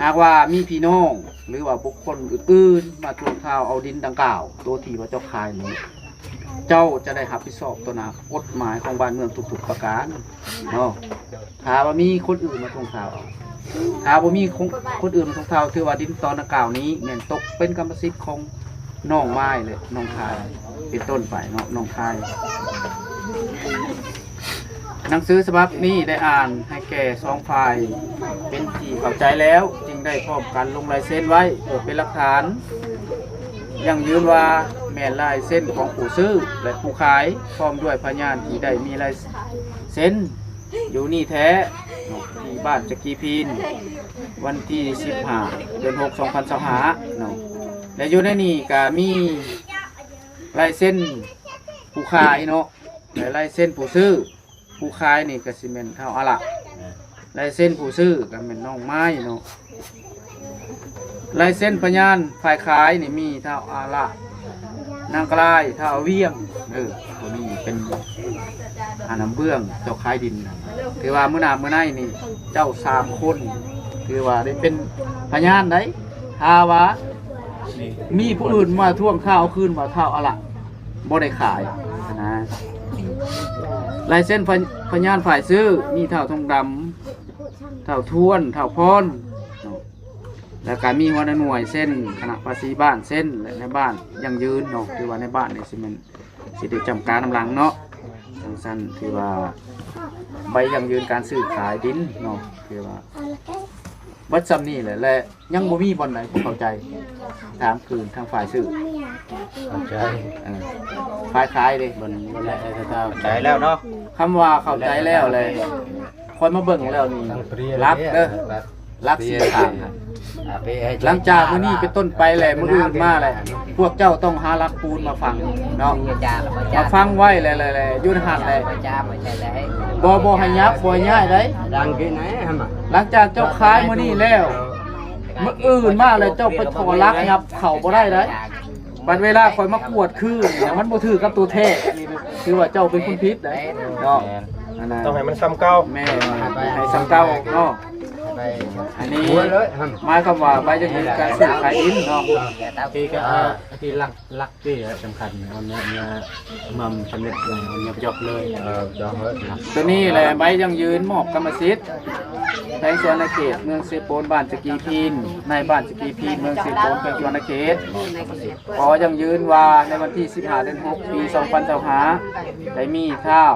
ຫາກວ່າມີພີ່ນ້ອງ ຫຼືວ່າບຸກຄົນອື່ນໆມາທວງຖາມເອົາດິນດັ່ງກ່າວ ໂຕທີ່ວ່າເຈົ້າຂາຍນີ້, ເຈົ້າຈະໄດ້ຮັບຜິດຊອບຕໍ່ໜ້າກົດໝາຍຂອງບ້ານເມືອງທຸກໆປະການເນາະ. ຖ້າວ່າມີຄົນອື່ນມາທວງຖາມເອົາ, ຖ້າບໍ່ມີຄົນ ຄົນອື່ນມາທວງຖາມ ຖືວ່າດິນຕອນດັ່ງກ່າວນີ້ແມ່ນຕົກເປັນກຳມະສິດຂອງນ້ອງມາຍ ແລະ ນ້ອງທາຍ ເປັນຕົ້ນໄປເນາະ, ນ້ອງທາຍ. ໜັງສືສະບັບນີ້ໄດ້ອ່ານໃຫ້ແກ່ສອງຝ່າຍເປັນທີ່ເຂົ້າໃຈແລ້ວ, ຈຶ່ງໄດ້ພ້ອມກັນລົງລາຍເຊັນໄວ້ເພື່ອເປັນຫຼັກຖານຢັ້ງຢືນວ່າແມ່ນລາຍເຊັນຂອງຜູ້ຊື້ ແລະ ຜູ້ຂາຍ, ພ້ອມດ້ວຍພະຍານທີ່ໄດ້ມີລາຍເຊັນຢູ່ນີ້ແທ້ເນາະ, ທີ່ບ້ານຈະກີພີນ ວັນທີສິບຫ້າ ເດືອນຫົກ ສອງພັນຊາວຫ້າເນາະ. ແລະ ຢູ່ໃນນີ້ກະມີລາຍເຊັນຜູ້ຂາຍເນາະ ແລະ ລາຍເຊັນຜູ້ຊື້. ຜູ້ຂາຍນີ້ກະຊິແມ່ນທ້າວອາລະ, ລາຍເຊັນຜູ້ຊື້ກະແມ່ນນ້ອງມາຍເນາະ. ລາຍເຊັນພະຍານຝ່າຍຂາຍນີ້ມີທ້າວອາລະ, ນາງກະລາຍ, ທ້າວອາວຽງ. ເອີ ຜູ້ນີ້ເປັນ ອັນນຳເບື້ອງເຈົ້າຂາຍດິນ. ຖືວ່າມື້ໜ້າມື້ໃນນີ້ເຈົ້າສາມຄົນ ຖືວ່າໄດ້ເປັນພະຍານໄດ໋. ຖ້າວ່າມີຜູ້ອື່ນມາທວງຂ່າວຄືນວ່າທ້າວອາລະ ບໍ່ໄດ້ຂາຍນະ. ລາຍເຊັນພະ ພະຍານຝ່າຍຊື້ມີທ້າວທອງດຳ, ທ້າວທວນ, ທ້າວພອນເນາະ, ແລ້ວກະມີຫົວໜ່ວຍເຊັນ, ຄະນະພາສີບ້ານເຊັນ ແລະ ໃນບ້ານຢັ້ງຢືນເນາະ. ຖືວ່າໃນບ້ານນີ້ຊິແມ່ນ ຊິໄດ້ຈ້ຳການນຳຫຼັງເນາະ. ຈັ່ງຊັ້ນຖືວ່າໃບຢັ້ງຢືນການຊື້ຂາຍດິນເນາະ, ຖືວ່າເບິດຊ່ຳນີ້ແຫຼະ ແລະ ຍັງບໍ່ມີບ່ອນໃດບໍ່ເຂົ້າໃຈ. ຖາມຄືນທາງຝ່າຍຊື້ ເຂົ້າໃຈ ເອີ ຝ່າຍຂາຍເດ້. ເຂົ້າໃຈແລ້ວເນາະ, ຄຳວ່າເຂົ້າໃຈແລ້ວແຫຼະ. ຂ້ອຍມາເບິ່ງແລ້ວນີ້ ຫຼັກເດີ ຫຼັກສີ່ຂ້າງ. ຫຼັງຈາກມື້ນີ້ເປັນຕົ້ນໄປແຫຼະ ມື້ອື່ນມາແຫຼະ ພວກເຈົ້າຕ້ອງຫາຫຼັກປູນມາຝັງເນາະ, ມາຝັງໄວ້ແຫຼະ ແລະ ແລະ ຢູ່ໃນຫັ້ນແຫຼະ. ບໍ່ ບໍ່ໃຫ້ຫຍັບ ບໍ່ໃຫ້ຍ້າຍໃດ໋. ຫຼັງຈາກເຈົ້າຂາຍມື້ນີ້ແລ້ວ ມື້ອື່ນມາແລ້ວເຈົ້າໄປຂໍຫຼັກຫຍັບເຂົ້າບໍ່ໄດ້ໃດ໋. ບັດເວລາຂ້ອຍມາກວດຄືນ ມັນບໍ່ຖືກກັບຕົວແທ້ ຖືວ່າເຈົ້າເປັນຄົນຜິດໄດ໋ເນາະ. ອັນນັ້ນ ຕ້ອງໃຫ້ມັນຊ່ຳເກົ່າ. ແມ່ນ ໃຫ້ຊ່ຳເກົ່າເນາະ. ອັນນີ້ໝາຍຄວາມວ່າໃບຢັ້ງຢືນການຊື້ຂາຍດິນເນາະ. ທີ່ກໍ ເອີ ທີ່ຫຼັກ ຫຼັກທີ່ສຳຄັນ ເອົາເນື້ອ ເນື້ອມາສຳເລັດ ເອົາເນື້ອໄປຢອກເລີຍ. ເອີ ຢອກເລີຍ. ຕົວນີ້ແຫຼະ ໃບຢັ້ງຢືນມອບກຳມະສິດ ແຂວງສະຫວັນນະເຂດ ເມືອງເຊໂປນ ບ້ານຈະກີພີນ, ນາຍບ້ານຈະກີພີນ ເມືອງເຊໂປນ ແຂວງສະຫວັນນະເຂດ. ຂໍຢັ້ງຢືນວ່າໃນວັນທີສິບຫ້າ ເດືອນຫົກ ປີສອງພັນຊາວຫ້າ ໄດ້ມີທ້າວ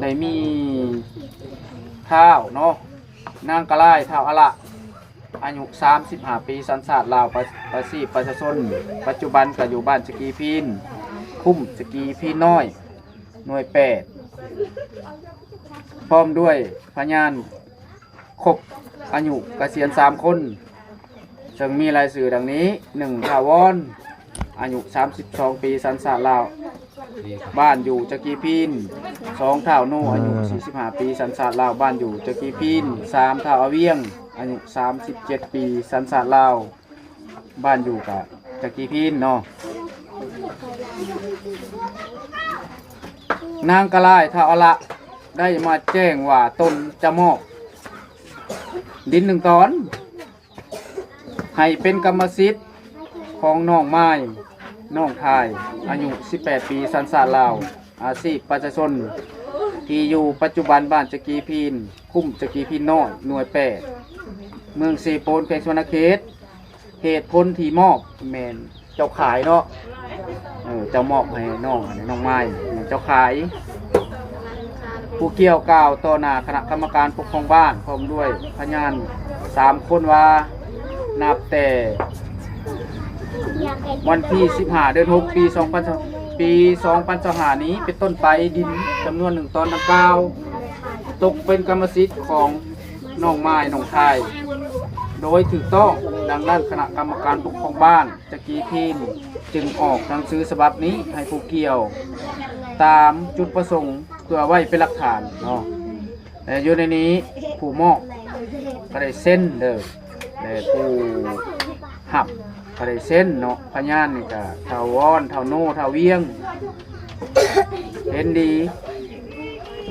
ໄດ້ມີ ທ້າວເນາະ ນາງກະລາຍ ທ້າວອະລະ ອາຍຸສາມສິບຫ້າປີ ສັນຊາດລາວ ປະ ອາຊີບປະຊາຊົນ ປັດຈຸບັນກໍຢູ່ບ້ານຈະກີພີນ ຄຸ້ມຈະກີພີນນ້ອຍ ໜ່ວຍແປດ ພ້ອມດ້ວຍພະຍານຄົບອາຍຸກະສຽນສາມຄົນ ເຊິ່ງມີລາຍຊື່ດັ່ງນີ້: ໜຶ່ງ ທ້າວວອນ ອາຍຸສາມສິບສອງປີ ສັນຊາດລາວ ບ້ານຢູ່ຈະກີພີນ. ສອງ ທ້າວໂນ ອາຍຸສີ່ສິບຫ້າປີ ສັນຊາດລາວ ບ້ານຢູ່ຈະກີພີນ. ສາມ ທ້າວອາວຽງ ອາຍຸສາມສິບເຈັດປີ ສັນຊາດລາວ ບ້ານຢູ່ກະຈະກີພີນເນາະ. ນາງກະລາຍ ທ້າວອະລະ ໄດ້ມາແຈ້ງວ່າຕົນຈະມອບດິນໜຶ່ງຕອນ ໃຫ້ເປັນກຳມະສິດຂອງນ້ອງມາຍ ນ້ອງທາຍ ອາຍຸສິບແປດປີ ສັນຊາດລາວ ອາຊີບປະຊາຊົນ ທີ່ຢູ່ປັດຈຸບັນບ້ານຈະກີພີນ ຄຸ້ມຈະກີພີນນ້ອຍ ໜ່ວຍແປດ ເມືອງເຊໂປນ ແຂວງສະຫວັນນະເຂດ. ເຫດຜົນທີ່ມອບແມ່ນເຈົ້າຂາຍເນາະ ເອີ ເຈົ້າມອບໃຫ້ນ້ອງ ໃຫ້ນ້ອງມາຍ ແມ່ນເຈົ້າຂາຍ. ຜູ້ກ່ຽວກ່າວຕໍ່ໜ້າຄະນະກຳມະການປົກຄອງບ້ານ ພ້ອມດ້ວຍພະຍານສາມຄົນວ່າ ນັບແຕ່ວັນທີສິບຫ້າ ເດືອນຫົກ ປີສອງພັນ ປີສອງພັນຊາວຫ້ານີ້ເປັນຕົ້ນໄປ ດິນຈຳນວນໜຶ່ງຕອນດັ່ງກ່າວ ຕົກເປັນກຳມະສິດຂອງນ້ອງມາຍ ນ້ອງທາຍ ໂດຍຖືກຕ້ອງ. ດັ່ງນັ້ນ ຄະນະກຳມະການປົກຄອງບ້ານ ຈະກີພີນຈຶ່ງອອກໜັງສືສະບັບນີ້ໃຫ້ຜູ້ກ່ຽວຕາມຈຸດປະສົງ ເພື່ອໄວ້ເປັນຫຼັກຖານເນາະ ແລະ ຢູ່ໃນນີ້ຜູ້ມອບກໍໄດ້ເຊັນເດີ ແລະ ຜູ້ຮັບກໍໄດ້ເຊັນເນາະ. ພະຍານນີ້ກໍທ້າວວອນ ທ້າວໂນ ທ້າວວຽງ ເຫັນດີ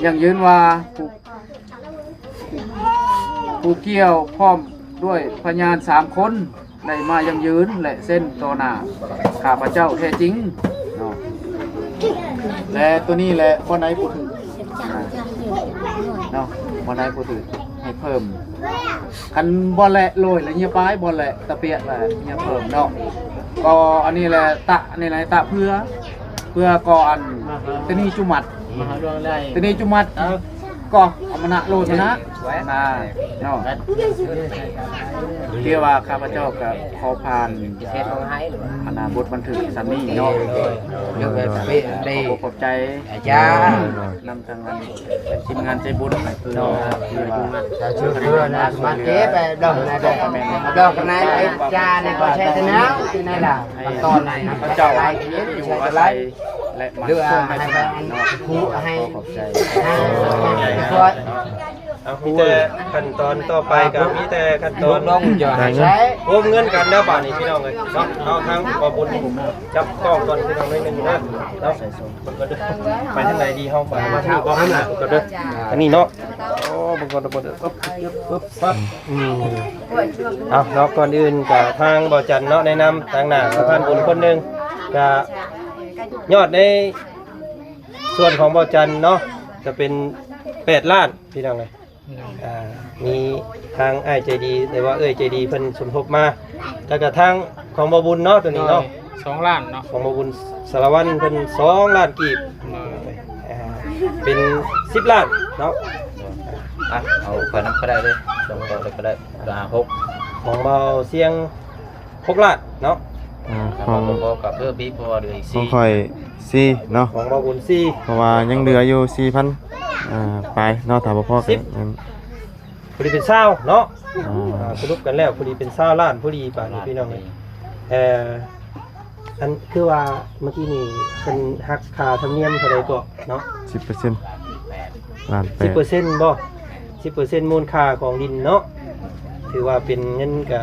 ຢັ້ງຢືນວ່າຜູ້ ຜູ້ກ່ຽວພ້ອມດ້ວຍພະຍານສາມຄົນ ໄດ້ມາຢັ້ງຢືນ ແລະ ເຊັນຕໍ່ໜ້າຂ້າພະເຈົ້າແທ້ຈິງເນາະ ແລະ ໂຕນີ້ແຫຼະ ບ່ອນໃດຜູ້ຖືກ ອ່າ ເນາະ ບ່ອນໃດຜູ້ຖືກໃຫ້ເພີ່ມ ຄັນບ່ອນແຫຼະໂລຍ ແລະ ເຫຍປາຍ ບ່ອນແຫຼະຕະປຽກ ແລະ ເຫຍເພີ່ມເນາະ. ກໍອັນນີ້ແຫຼະ ຕະ ອັນນີ້ແຫຼະ ຕະເພື່ອ ເພື່ອກໍອັນ ມະຫາ ຕະນີຈຸມັດ ມະຫາດວງໄດ້ ຕະນີຈຸມັດ ເອີ ກໍເອົາມານະໂລດມານະ ນະເນາະ ທີ່ວ່າຂ້າພະເຈົ້າກໍຂໍຜ່ານ ເຮັດຂອງໃຫ້ ອັນນ່າ ບົດບັນທຶກສ່ຳນີ້ເນາະ ເອີ ເອີ ເອີ ເອີ ຂອບໃຈ ອາຈານ ນຳທາງ ທີມງານໃຈບຸນເນາະ ທີ່ວ່າ ເອີ ມາຊ່ວຍເຫຼືອນະ ມາເກັບດອກນະ ດອກນະ ຈານະ ກໍໃຊ້ແຕ່ນ້ຳ ທີ່ນັ້ນລະ ໃຫ້ ຕອນນັ້ນ ເຈົ້າ ຢູ່ອາໄສ ແລະ ມາຊ່ວຍໃຫ້ເນາະ ຂໍຂອບໃຈ ເອົາ ມີແຕ່ຂັ້ນຕອນຕໍ່ໄປກໍມີແຕ່ຂັ້ນຕອນ ໂຮມເງິນກັນແລ້ວບາດນີ້ ພີ່ນ້ອງເອີຍເນາະ. ເອົາ ທາງບໍ່ບຸນຈັບກ້ອງກ່ອນ ພີ່ນ້ອງ ໜ້ອຍໜຶ່ງເດີເນາະ. ໄປທາງໃດດີເຮົາ ໄປມາທາງ ເອົາ ທາງໜ້າກ່ອນເດີ ທາງນີ້ເນາະ. ໂອ້ ເບິ່ງກ່ອນ ເບິ່ງກ່ອນ ອຶບ ອຶບ ປັບ ອືມ ເອົາເນາະ ກ່ອນອື່ນກໍທາງບໍ່ຈັນເນາະ ໃນນາມທາງໜ້າສະພານບຸນຄົນໜຶ່ງ ກໍຍອດໃນສ່ວນຂອງບໍ່ຈັນເນາະ ຈະເປັນແປດລ້ານ ພີ່ນ້ອງເອີຍ. ອ່າ ມີທາງອ້າຍໃຈດີ ຫຼືວ່າເອື້ອຍໃຈດີເພິ່ນສົມທົບມາ ແລ້ວກໍທາງຂອງບໍ່ບຸນເນາະ ໂຕນີ້ເນາະ ໂດຍ ສອງລ້ານເນາະ ຂອງບໍ່ບຸນສາລະວັນເພິ່ນສອງລ້ານກີບ ໂດຍ ອ່າ ເປັນສິບລ້ານເນາະ. ອ່ະ ເອົາຂ້ອຍນຳກໍໄດ້ເລີຍ ສອງຕໍ່ເລີຍກໍໄດ້ ຫ້າ ຫົກ ຂອງບ່າວຊຽງ ຫົກລ້ານເນາະ ອືມ ຂອງ ຂອງພໍ່ກໍເພີ່ມອີກ ເພາະວ່າເຫຼືອອີກສີ່ ຂອງຂ້ອຍສີ່ເນາະ ຂອງບ່າວບຸນສີ່ ເພາະວ່າຍັງເຫຼືອຢູ່ສີ່ພັນ ອ່າ ປາຍເນາະ ຖ້າບໍ່ພໍກໍ ສິບ ນັ້ນ ພໍດີເປັນຊາວເນາະ ອ່າ ອ່າ ສະຫຼຸບກັນແລ້ວ ພໍດີເປັນຊາວລ້ານພໍດີ ບາດນີ້ພີ່ນ້ອງເອີຍ ເອີ ອັນຄືວ່າເມື່ອກີ້ນີ້ເພິ່ນຫັກຄ່າທຳນຽມເທົ່າໃດເກາະເນາະ ສິບເປີເຊັນ ລ້ານແປດ ສິບເປີເຊັນບໍ່ ສິບເປີເຊັນມູນຄ່າຂອງດິນເນາະ ຖືວ່າເປັນເງິນກະ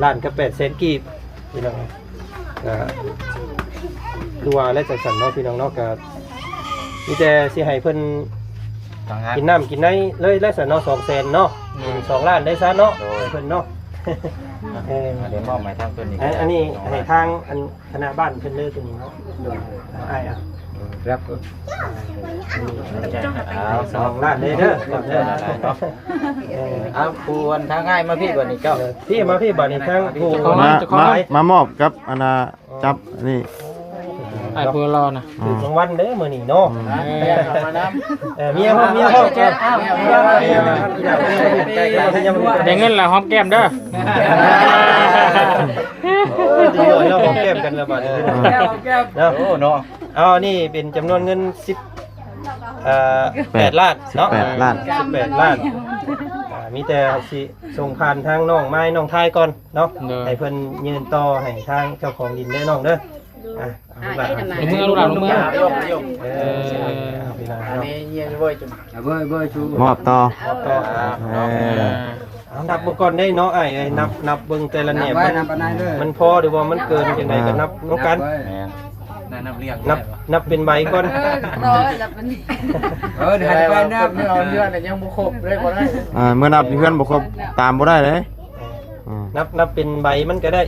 ລ້ານກັບແປດແສນກີບ ພີ່ນ້ອງ ກະຄືວ່າແລ້ວຈັ່ງຊັ້ນເນາະ ພີ່ນ້ອງເນາະ ກະມີແຕ່ຊິໃຫ້ເພິ່ນກິນນ້ຳກິນໃນເລີຍແລ້ວຊັ້ນເນາະ ສອງແສນເນາະ ໂດຍ ສອງລ້ານໄດ້ຊະເນາະ ໂດຍ ໃຫ້ເພິ່ນເນາະ ເອີ ອັນນີ້ມອບໃຫ້ທາງເພິ່ນນີ້ ອັນ ອັນນີ້ໃຫ້ທາງອັນ ຄະນະບ້ານເພິ່ນເລີຍໂຕນີ້ເນາະ ໂດຍ ອ້າຍ ອ່ະ ເອີ ສອງລ້ານເດີ ເດີ ເດີ ເອີ ເອົາ ຜູ້ອັນທາງອ້າຍມາພີ້ບາດນີ້ເຈົ້າ ເອີ ພີ້ມາພີ້ບາດນີ້ ທາງຜູ້ ມາ ມາ ມາມອບກັບອັນນ່າ ຈັບອັນນີ້ ອ້າຍຜູ້ຫຼໍ່ນະ ຖືກລາງວັນເດ້ມື້ນີ້ເນາະ. ເອີ ເມຍພ້ອມ ເມຍພ້ອມ ໄດ້ເງິນແລ້ວຫອມແກ້ມເດີ. ໂອ້ຍ ດີເນາະ ຫອມແກ້ມກັນແລ້ວບາດນີ້ເນາະ. ໂອ້ເນາະ ເອົາ ນີ້ເປັນຈຳນວນເງິນສິບ ເອີ ແປດ ແປດລ້ານເນາະ ສິບແປດລ້ານ ສິບແປດລ້ານ. ອ່າ ມີແຕ່ຊິສົ່ງຜ່ານທາງນ້ອງມາໃຫ້ນ້ອງທາຍກ່ອນເນາະ ໂດຍ ໃຫ້ເພິ່ນຍື່ນຕໍ່ໃຫ້ທາງເຈົ້າຂອງດິນເດີນ້ອງເດີ. ອ່າ ເອົາ ເອົາ ເອົາ ເອົາ ເອົາ ເອົາ ເອົາ ເອົາ ມອບຕໍ່ ມອບຕໍ່. ເອີ ເອົາ ນັບເບິ່ງກ່ອນເດ້ເນາະ ອ້າຍເອີຍ ນັບ ນັບເບິ່ງແຕ່ລະແໜບ ມັນ ມັນພໍຫຼືວ່າມັນເກີນຈັ່ງໃດກໍນັບນຳກັນ. ແມ່ນ ນັບ ນັບເປັນໃບກ່ອນ. ເອີ ເອີ ໃຫ້ໄປນັບ ເອົາເຮືອນຍັງບໍ່ຄົບເລີຍ ບໍ່ໄດ້. ອ່າ ເມື່ອນັບຢູ່ເຮືອນບໍ່ຄົບ ຕາມບໍ່ໄດ້ເດ້. ເອີ ອືມ ນັບ ນັບເປັນໃບມັນກໍໄດ້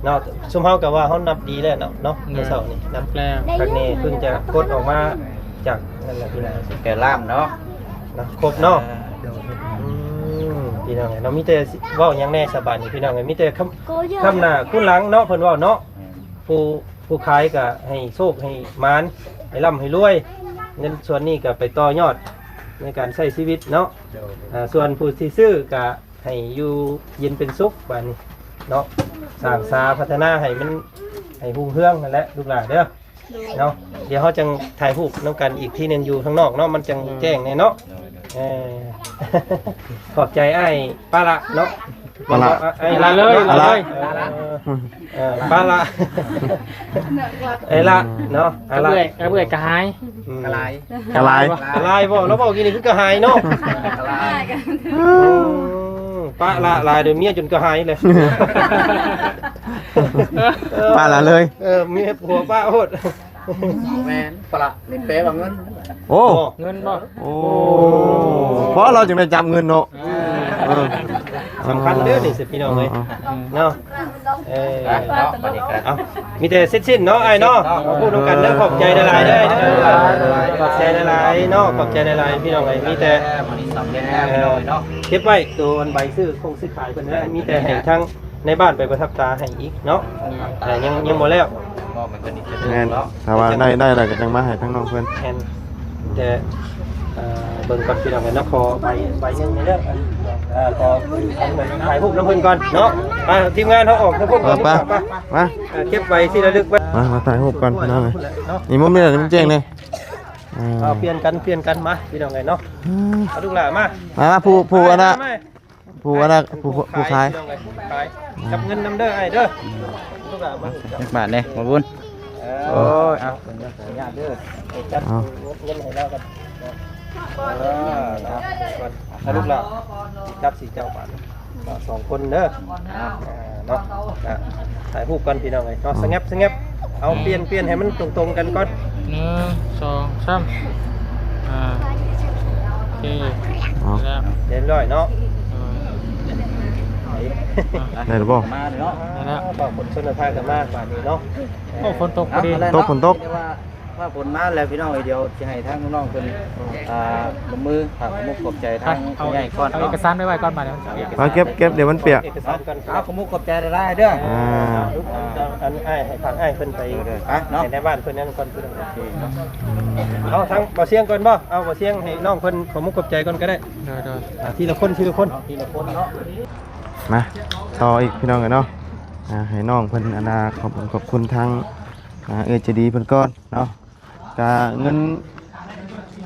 ເນາະ. ຊຸມເຮົາກໍວ່າເຮົານັບດີແລ້ວເນາະ ເນາະ ໂດຍ ມື້ເຊົ້ານີ້ ນັບແລ້ວ ຄັກແນ່ ເພິ່ງຈະກົດອອກມາຈາກນັ້ນແຫຼະພີ່ນ້ອງ. ແປດລ້ານເນາະ ເນາະ ຄົບເນາະ. ເອີ ໂດຍ ອືມ ພີ່ນ້ອງເອີຍເນາະ ມີແຕ່ຊິເວົ້າຫຍັງແດ່ສະບາດນີ້ ພີ່ນ້ອງເອີຍ ມີແຕ່ຄຳ ຄຳໜ້າຄູນຫຼັງເນາະ ເພິ່ນເວົ້າເນາະ. ແມ່ນ ຜູ້ ຜູ້ຂາຍກໍໃຫ້ໂຊກໃຫ້ໝານ ໃຫ້ລ່ຳໃຫ້ລວຍ ເງິນສ່ວນນີ້ກໍໄປຕໍ່ຍອດໃນການໃຊ້ຊີວິດເນາະ. ໂດຍ ອ່າ ສ່ວນຜູ້ທີ່ຊື້ກໍໃຫ້ຢູ່ເຢັນເປັນສຸກບາດນີ້ເນາະ ສ້າງສາພັດທະນາໃຫ້ມັນ ໃຫ້ຮຸ່ງເຮືອງຫັ້ນແຫຼະລູກຫຼານເດີ. ໂດຍ ເນາະ ດຽວເຮົາຈັ່ງຖ່າຍຮູບນຳກັນອີກທີໜຶ່ງຢູ່ຂ້າງນອກເນາະ ມັນຈັ່ງແຈ້ງແດ່ເນາະ. ໂດຍ ເອີ ຂອບໃຈອ້າຍປາລະເນາະ. ປາລະ ອ້າຍລະເລີຍ ເນາະ ລະເລີຍ ເອີ ເອີ ປາລະ ອ້າຍລະເນາະ ອ້າຍລະ ເອື້ອຍ ເອື້ອຍກະຫາຍ ອືມ ກະຫຼາຍ ກະຫຼາຍ ກະຫຼາຍບໍ່? ລາວເວົ້າກີ້ນີ້ຄືກະຫາຍເນາະ ກະຫຼາຍ ອືມ ປາລະຫຼາຍ ດຽວເມຍຈົນກະຫາຍເລີຍ ປາລະເລີຍ ເອີ ເມຍຜົວປາໂພດ. ແມ່ນ ປະລະ ນີ້ແປວ່າເງິນ. ໂອ້ ເງິນບໍ່? ໂອ້ ເພາະລາວຈຶ່ງໄດ້ຈັບເງິນເນາະ. ເອີ ເອີ ສຳຄັນເດີນີ້ ພີ່ນ້ອງເອີຍ ເອີ ເນາະ. ເອີ ເອົາ ມີແຕ່ເສັດສິ້ນເນາະ ອ້າຍເນາະ. ເອົາ ມາພູດນຳກັນເດີ ຂອບໃຈຫຼາຍໆເດີ ຂອບໃຈຫຼາຍໆເນາະ ຂອບໃຈຫຼາຍໆ ພີ່ນ້ອງເອີຍ. ມີແຕ່ ເອີ ເກັບໄວ້ໂຕອັນໃບຊື້ຄົງຊື້ຂາຍເພິ່ນເດີ ມີແຕ່ໃຫ້ທາງ ໃນບ້ານໄປປະທັບຕາໃຫ້ອີກເນາະ. ອືມ ເອີ ຍັງ ຍັງບໍ່ແລ້ວ ມອບໃຫ້ເພິ່ນອີກເທື່ອໜຶ່ງເນາະ. ແມ່ນ ຖ້າວ່າໄດ້ ໄດ້ແລ້ວກໍຈັ່ງມາໃຫ້ທາງນ້ອງເພິ່ນ. ແມ່ນ ແຕ່ ເອີ ເບິ່ງກ່ອນພີ່ນ້ອງເອີຍເນາະ ຂໍໃບ ໃບໜຶ່ງເດີ. ເອີ ຂໍຖ່າຍຮູບນຳເພິ່ນກ່ອນເນາະ. ໄປ ທີມງານເຮົາອອກທາງພຸ້ນກ່ອນ ໄປ ໄປ ມາ ເອີ ເກັບໃບທີ່ລະລຶກໄວ້ ມາ ມາຖ່າຍຮູບກ່ອນພີ່ນ້ອງເອີຍ. ນີ້ມຸມນີ້ແຫຼະ ມຸມແຈ້ງນີ້. ເອີ ເອົາ ປ່ຽນກັນ ປ່ຽນກັນມາ ພີ່ນ້ອງເອີຍເນາະ. ອືມ ເອົາ ລູກຫຼານມາ ມາ ມາ ຜູ້ ຜູ້ອັນນ່າ ມາ ຜູ້ອັນນ່າ ຜູ້ ຜູ້ຂາຍ ພີ່ນ້ອງເອີຍ ຜູ້ຂາຍ ອືມ ຈັບເງິນນຳເດີອ້າຍເດີ. ລູກຫຼານມາ ຈັກບາດແດ່ ໝໍບຸນ. ເອີ ໂອ້ຍ ເອົາ ຂໍອະນຸຍາດເດີ ຈັດ ເອົາ ເງິນໃຫ້ລາວກັນ. ເອີ ເອົາ ລູກຫຼານ ຈັບຊິເຈົ້າບາດ ສອງຄົນເດີ ເນາະ. ຖ່າຍຮູບກ່ອນພີ່ນ້ອງເອີຍເນາະ. ສະແງບ ສະແງບ ເອົາ ອືມ ປ່ຽນ ປ່ຽນໃຫ້ມັນຕົງໆກັນກ່ອນ. ໜຶ່ງ ສອງ ສາມ ອ່າ ໂອເຄ ເອົາ ແລ້ວ ຮຽບຮ້ອຍເນາະ. ເອີ ໄດ້ແລ້ວບໍ່? ມາເນາະ ໄດ້ແລ້ວ ບ່າວຝົນຊົນນະພາກໍມາບາດນີ້ເນາະ. ໂອ້ ຝົນຕົກພໍດີ ຕົກ ຝົນຕົກ ແຕ່ວ່າຟ້າຝົນມາແລ້ວພີ່ນ້ອງເອີຍ. ດຽວຊິໃຫ້ທາງນ້ອງເພິ່ນ ອ່າ ລົງມື ຂອບມຸກຂອບໃຈທາງຜູ້ໃຫຍ່ກ່ອນເນາະ. ເອົາເອກະສານໄປໄວ້ກ່ອນບາດນີ້ ເອົາເອກະສານ ເອົາເກັບ ເກັບ ດຽວມັນປຽກ. ເອົາເອກະສານກ່ອນ ຂໍຂອບມຸກຂອບໃຈຫຼາຍໆເດີ. ອ່າ ອັນອ້າຍ ໃຫ້ທາງອ້າຍເພິ່ນໄປ ເອີ ໄປເນາະ ໃຫ້ໃນບ້ານເພິ່ນນັ້ນກ່ອນ. ໂອເຄເນາະ ເອົາທາງບ່າວຊຽງກ່ອນບໍ່? ເອົາ ບ່າວຊຽງ ໃຫ້ນ້ອງເພິ່ນຂອບມຸກຂອບໃຈກ່ອນກໍໄດ້. ໂດຍໆ ອ່າ ທີລະຄົນ ທີລະຄົນ ທີລະຄົນເນາະ. ມາຕໍ່ອີກພີ່ນ້ອງເອີຍເນາະ. ອ່າ ໃຫ້ນ້ອງເພິ່ນອັນນ່າ ຂອບຄຸນ ຂອບຄຸນທາງ ອ່າ ເອື້ອຍໃຈດີເພິ່ນກ່ອນເນາະ. ກະເງິນ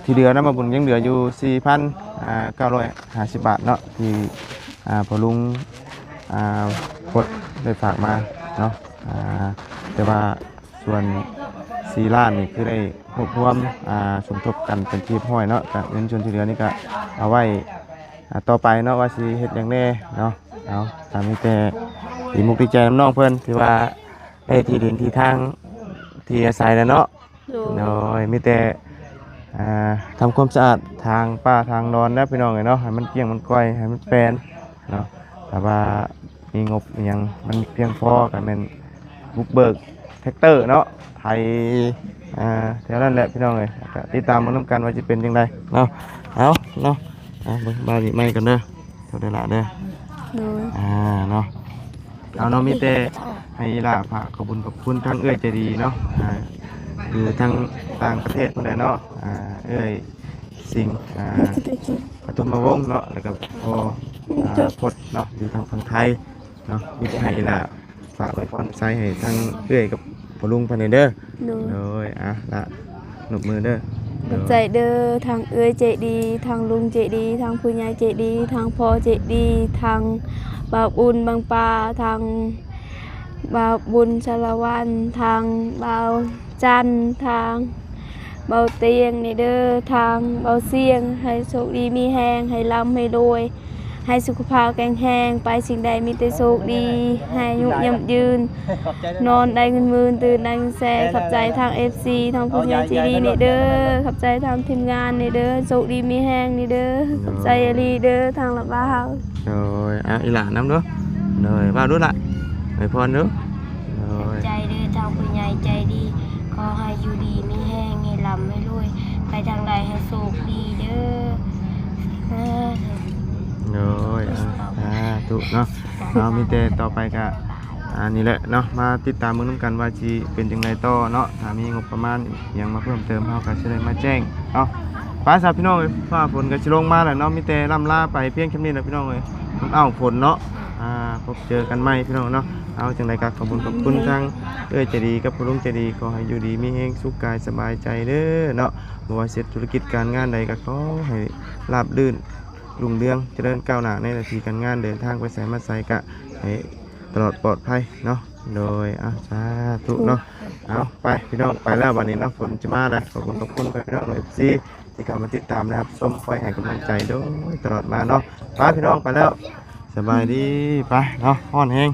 ທີ່ເຫຼືອນຳ ມາບຸນຍັງເຫຼືອຢູ່ສີ່ພັນ ອ່າ ເກົ້າຮ້ອຍຫ້າສິບບາດເນາະ ທີ່ ອ່າ ພໍ່ລຸງ ອ່າ ພົດໄດ້ຝາກມາເນາະ. ອ່າ ແຕ່ວ່າສ່ວນສີ່ລ້ານນີ້ ຄືໄດ້ຮວບຮວມ ອ່າ ສົມທົບກັນເປັນທີ່ຮຽບຮ້ອຍເນາະ. ກະເງິນສ່ວນທີ່ເຫຼືອນີ້ກະເອົາໄວ້ ອ່າ ຕໍ່ໄປເນາະ ວ່າຊິເຮັດຫຍັງແດ່ເນາະ. ເອົາ ກະມີແຕ່ດີມຸກດີໃຈນຳນ້ອງເພິ່ນ ທີ່ວ່າ ໄດ້ທີ່ດິນທີ່ທາງທີ່ອາໄສແລ້ວເນາະ. ໂດຍ ໂດຍ ມີແຕ່ ອ່າ ທຳຄວາມສະອາດທາງປ່າທາງດອນແລ້ວພີ່ນ້ອງເອີຍເນາະ ໃຫ້ມັນກ້ຽງມັນກ້ອຍ ໃຫ້ມັນແປນເນາະ. ຖ້າວ່າມີງົບອີ່ຫຍັງມັນພຽງພໍ ກໍແມ່ນບຸກເບີກແທັກເຕີເນາະ ໄຖ ອ່າ ແຖວນັ້ນແຫຼະພີ່ນ້ອງເອີຍ. ກໍຕິດຕາມເບິ່ງນຳກັນວ່າຊິເປັນຈັ່ງໃດເນາະ. ເອົາເນາະ ເອົາເບິ່ງບ່າວນີ້ໃໝ່ກ່ອນເດີ ໂທດເດີຫຼ້າເດີ. ໂດຍ ອ່າ ເນາະ. ເອົາເນາະ ມີແຕ່ໃຫ້ອີ່ຫຼ້າຝາກຂອບຄຸນຂອບຄຸນທາງເອື້ອຍໃຈດີເນາະ ອ່າ ຢູ່ທາງຕ່າງປະເທດພຸ້ນແຫຼະເນາະ. ອ່າ ເອື້ອຍສິງ ອ່າ ປະທຸມມະວົງເນາະ ແລ້ວກໍພໍ່ ອ່າ ພົດເນາະ ຢູ່ທາງຝັ່ງໄທເນາະ. ມີແຕ່ໃຫ້ອີ່ຫຼ້າຝາກອວຍພອນໃສ່ໃຫ້ທາງເອື້ອຍກັບພໍ່ລຸງເພິ່ນແດ່ເດີ. ໂດຍ ໂດຍ ອ່ະ ລະ ນົບມືເດີ. ຂອບໃຈເດີ ທາງເອື້ອຍໃຈດີ ທາງລຸງໃຈດີ ທາງຜູ້ໃຫຍ່ໃຈດີ ທາງພໍ່ໃຈດີ ທາງບ່າວບຸນບັງປາ ທາງບ່າວບຸນສາລະວັນ ທາງບ່າວຈັນ ທາງບ່າວຕຽງນີ້ເດີ ທາງບ່າວສຽງ ໃຫ້ໂຊກດີມີແຮງ ໃຫ້ລ່ຳໃຫ້ລວຍ ໃຫ້ສຸຂະພາບແຂງແຮງ ໄປສິ່ງໃດມີແຕ່ໂຊກດີ ໃຫ້ອາຍຸຍືນ ນອນໄດ້ເງິນໝື່ນ ຕື່ນໄດ້ເງິນແສນ. ຂອບໃຈທາງເອັຟຊີ ທາງຜູ້ໃຫຍ່ໃຈດີນີ້ເດີ ຂອບໃຈທາງທີມງານນີ້ເດີ ໂຊກດີມີແຮງນີ້ເດີ ຂອບໃຈອີ່ຫຼີເດີ ທາງລະບ່າວ. ໂດຍ ເອົາ ອີ່ຫຼ້ານຳດູ. ໂດຍ ເວົ້າດູລະ ອວຍພອນດູ. ໂດຍ ໃຈເດີ ທາງຜູ້ໃຫຍ່ໃຈດີ ຂໍໃຫ້ຢູ່ດີມີແຮງ ໃຫ້ລ່ຳໃຫ້ລວຍ ໄປທາງໃດໃຫ້ໂຊກດີເດີ. ໂດຍ ເອົາ ສາທຸເນາະ. ເອົາ ມີແຕ່ຕໍ່ໄປກະ ອັນນີ້ແຫຼະເນາະ ມາຕິດຕາມເບິ່ງນຳກັນວ່າຊິເປັນຈັ່ງໃດຕໍ່ເນາະ. ຖ້າມີງົບປະມານຫຍັງມາເພີ່ມເຕີມ ເຮົາກໍຊິໄດ້ມາແຈ້ງເນາະ. ໄປຊະພີ່ນ້ອງເອີຍ ຟ້າຝົນກໍຊິລົງມາແລ້ວເນາະ. ມີແຕ່ລ່ຳລາໄປພຽງສ່ຳນີ້ແຫຼະພີ່ນ້ອງເອີຍ ມັນອ້າວຝົນເນາະ. ອ່າ ພົບເຈີກັນໃໝ່ພີ່ນ້ອງເນາະ. ເອົາ ຈັ່ງໃດກໍຂອບຄຸນຂອບຄຸນທາງເອື້ອຍໃຈດີກັບພໍ່ລຸງໃຈດີ ຂໍໃຫ້ຢູ່ດີມີແຮງ ສຸກກາຍສະບາຍໃຈເດີເນາະ. ບໍ່ວ່າເຮັດທຸລະກິດການງານໃດກໍຂໍໃຫ້ລາບລື່ນ ຮຸ່ງເຮືອງ ຈະເລີນກ້າວໜ້າໃນໜ້າທີ່ການງານ ເດີນທາງໄປໃສມາໃສກະໃຫ້ຕະຫຼອດປອດໄພເນາະ. ໂດຍ ເອົາ ສາທຸເນາະ. ເອົາ ໄປພີ່ນ້ອງ ໄປແລ້ວບັດນີ້ເນາະ ຝົນຈະມາແລ້ວ. ຂອບຄຸນຂອບຄຸນໄປພີ່ນ້ອງເອັຟຊີ ທີ່ເຂົ້າມາຕິດຕາມ ແລະ ຮັບຊົມ ຄອຍໃຫ້ກຳລັງໃຈໂດຍຕະຫຼອດມາເນາະ. ໄປພີ່ນ້ອງ ໄປແລ້ວ ສະບາຍດີ. ໄປເນາະ ຮ້ອນແຮງ.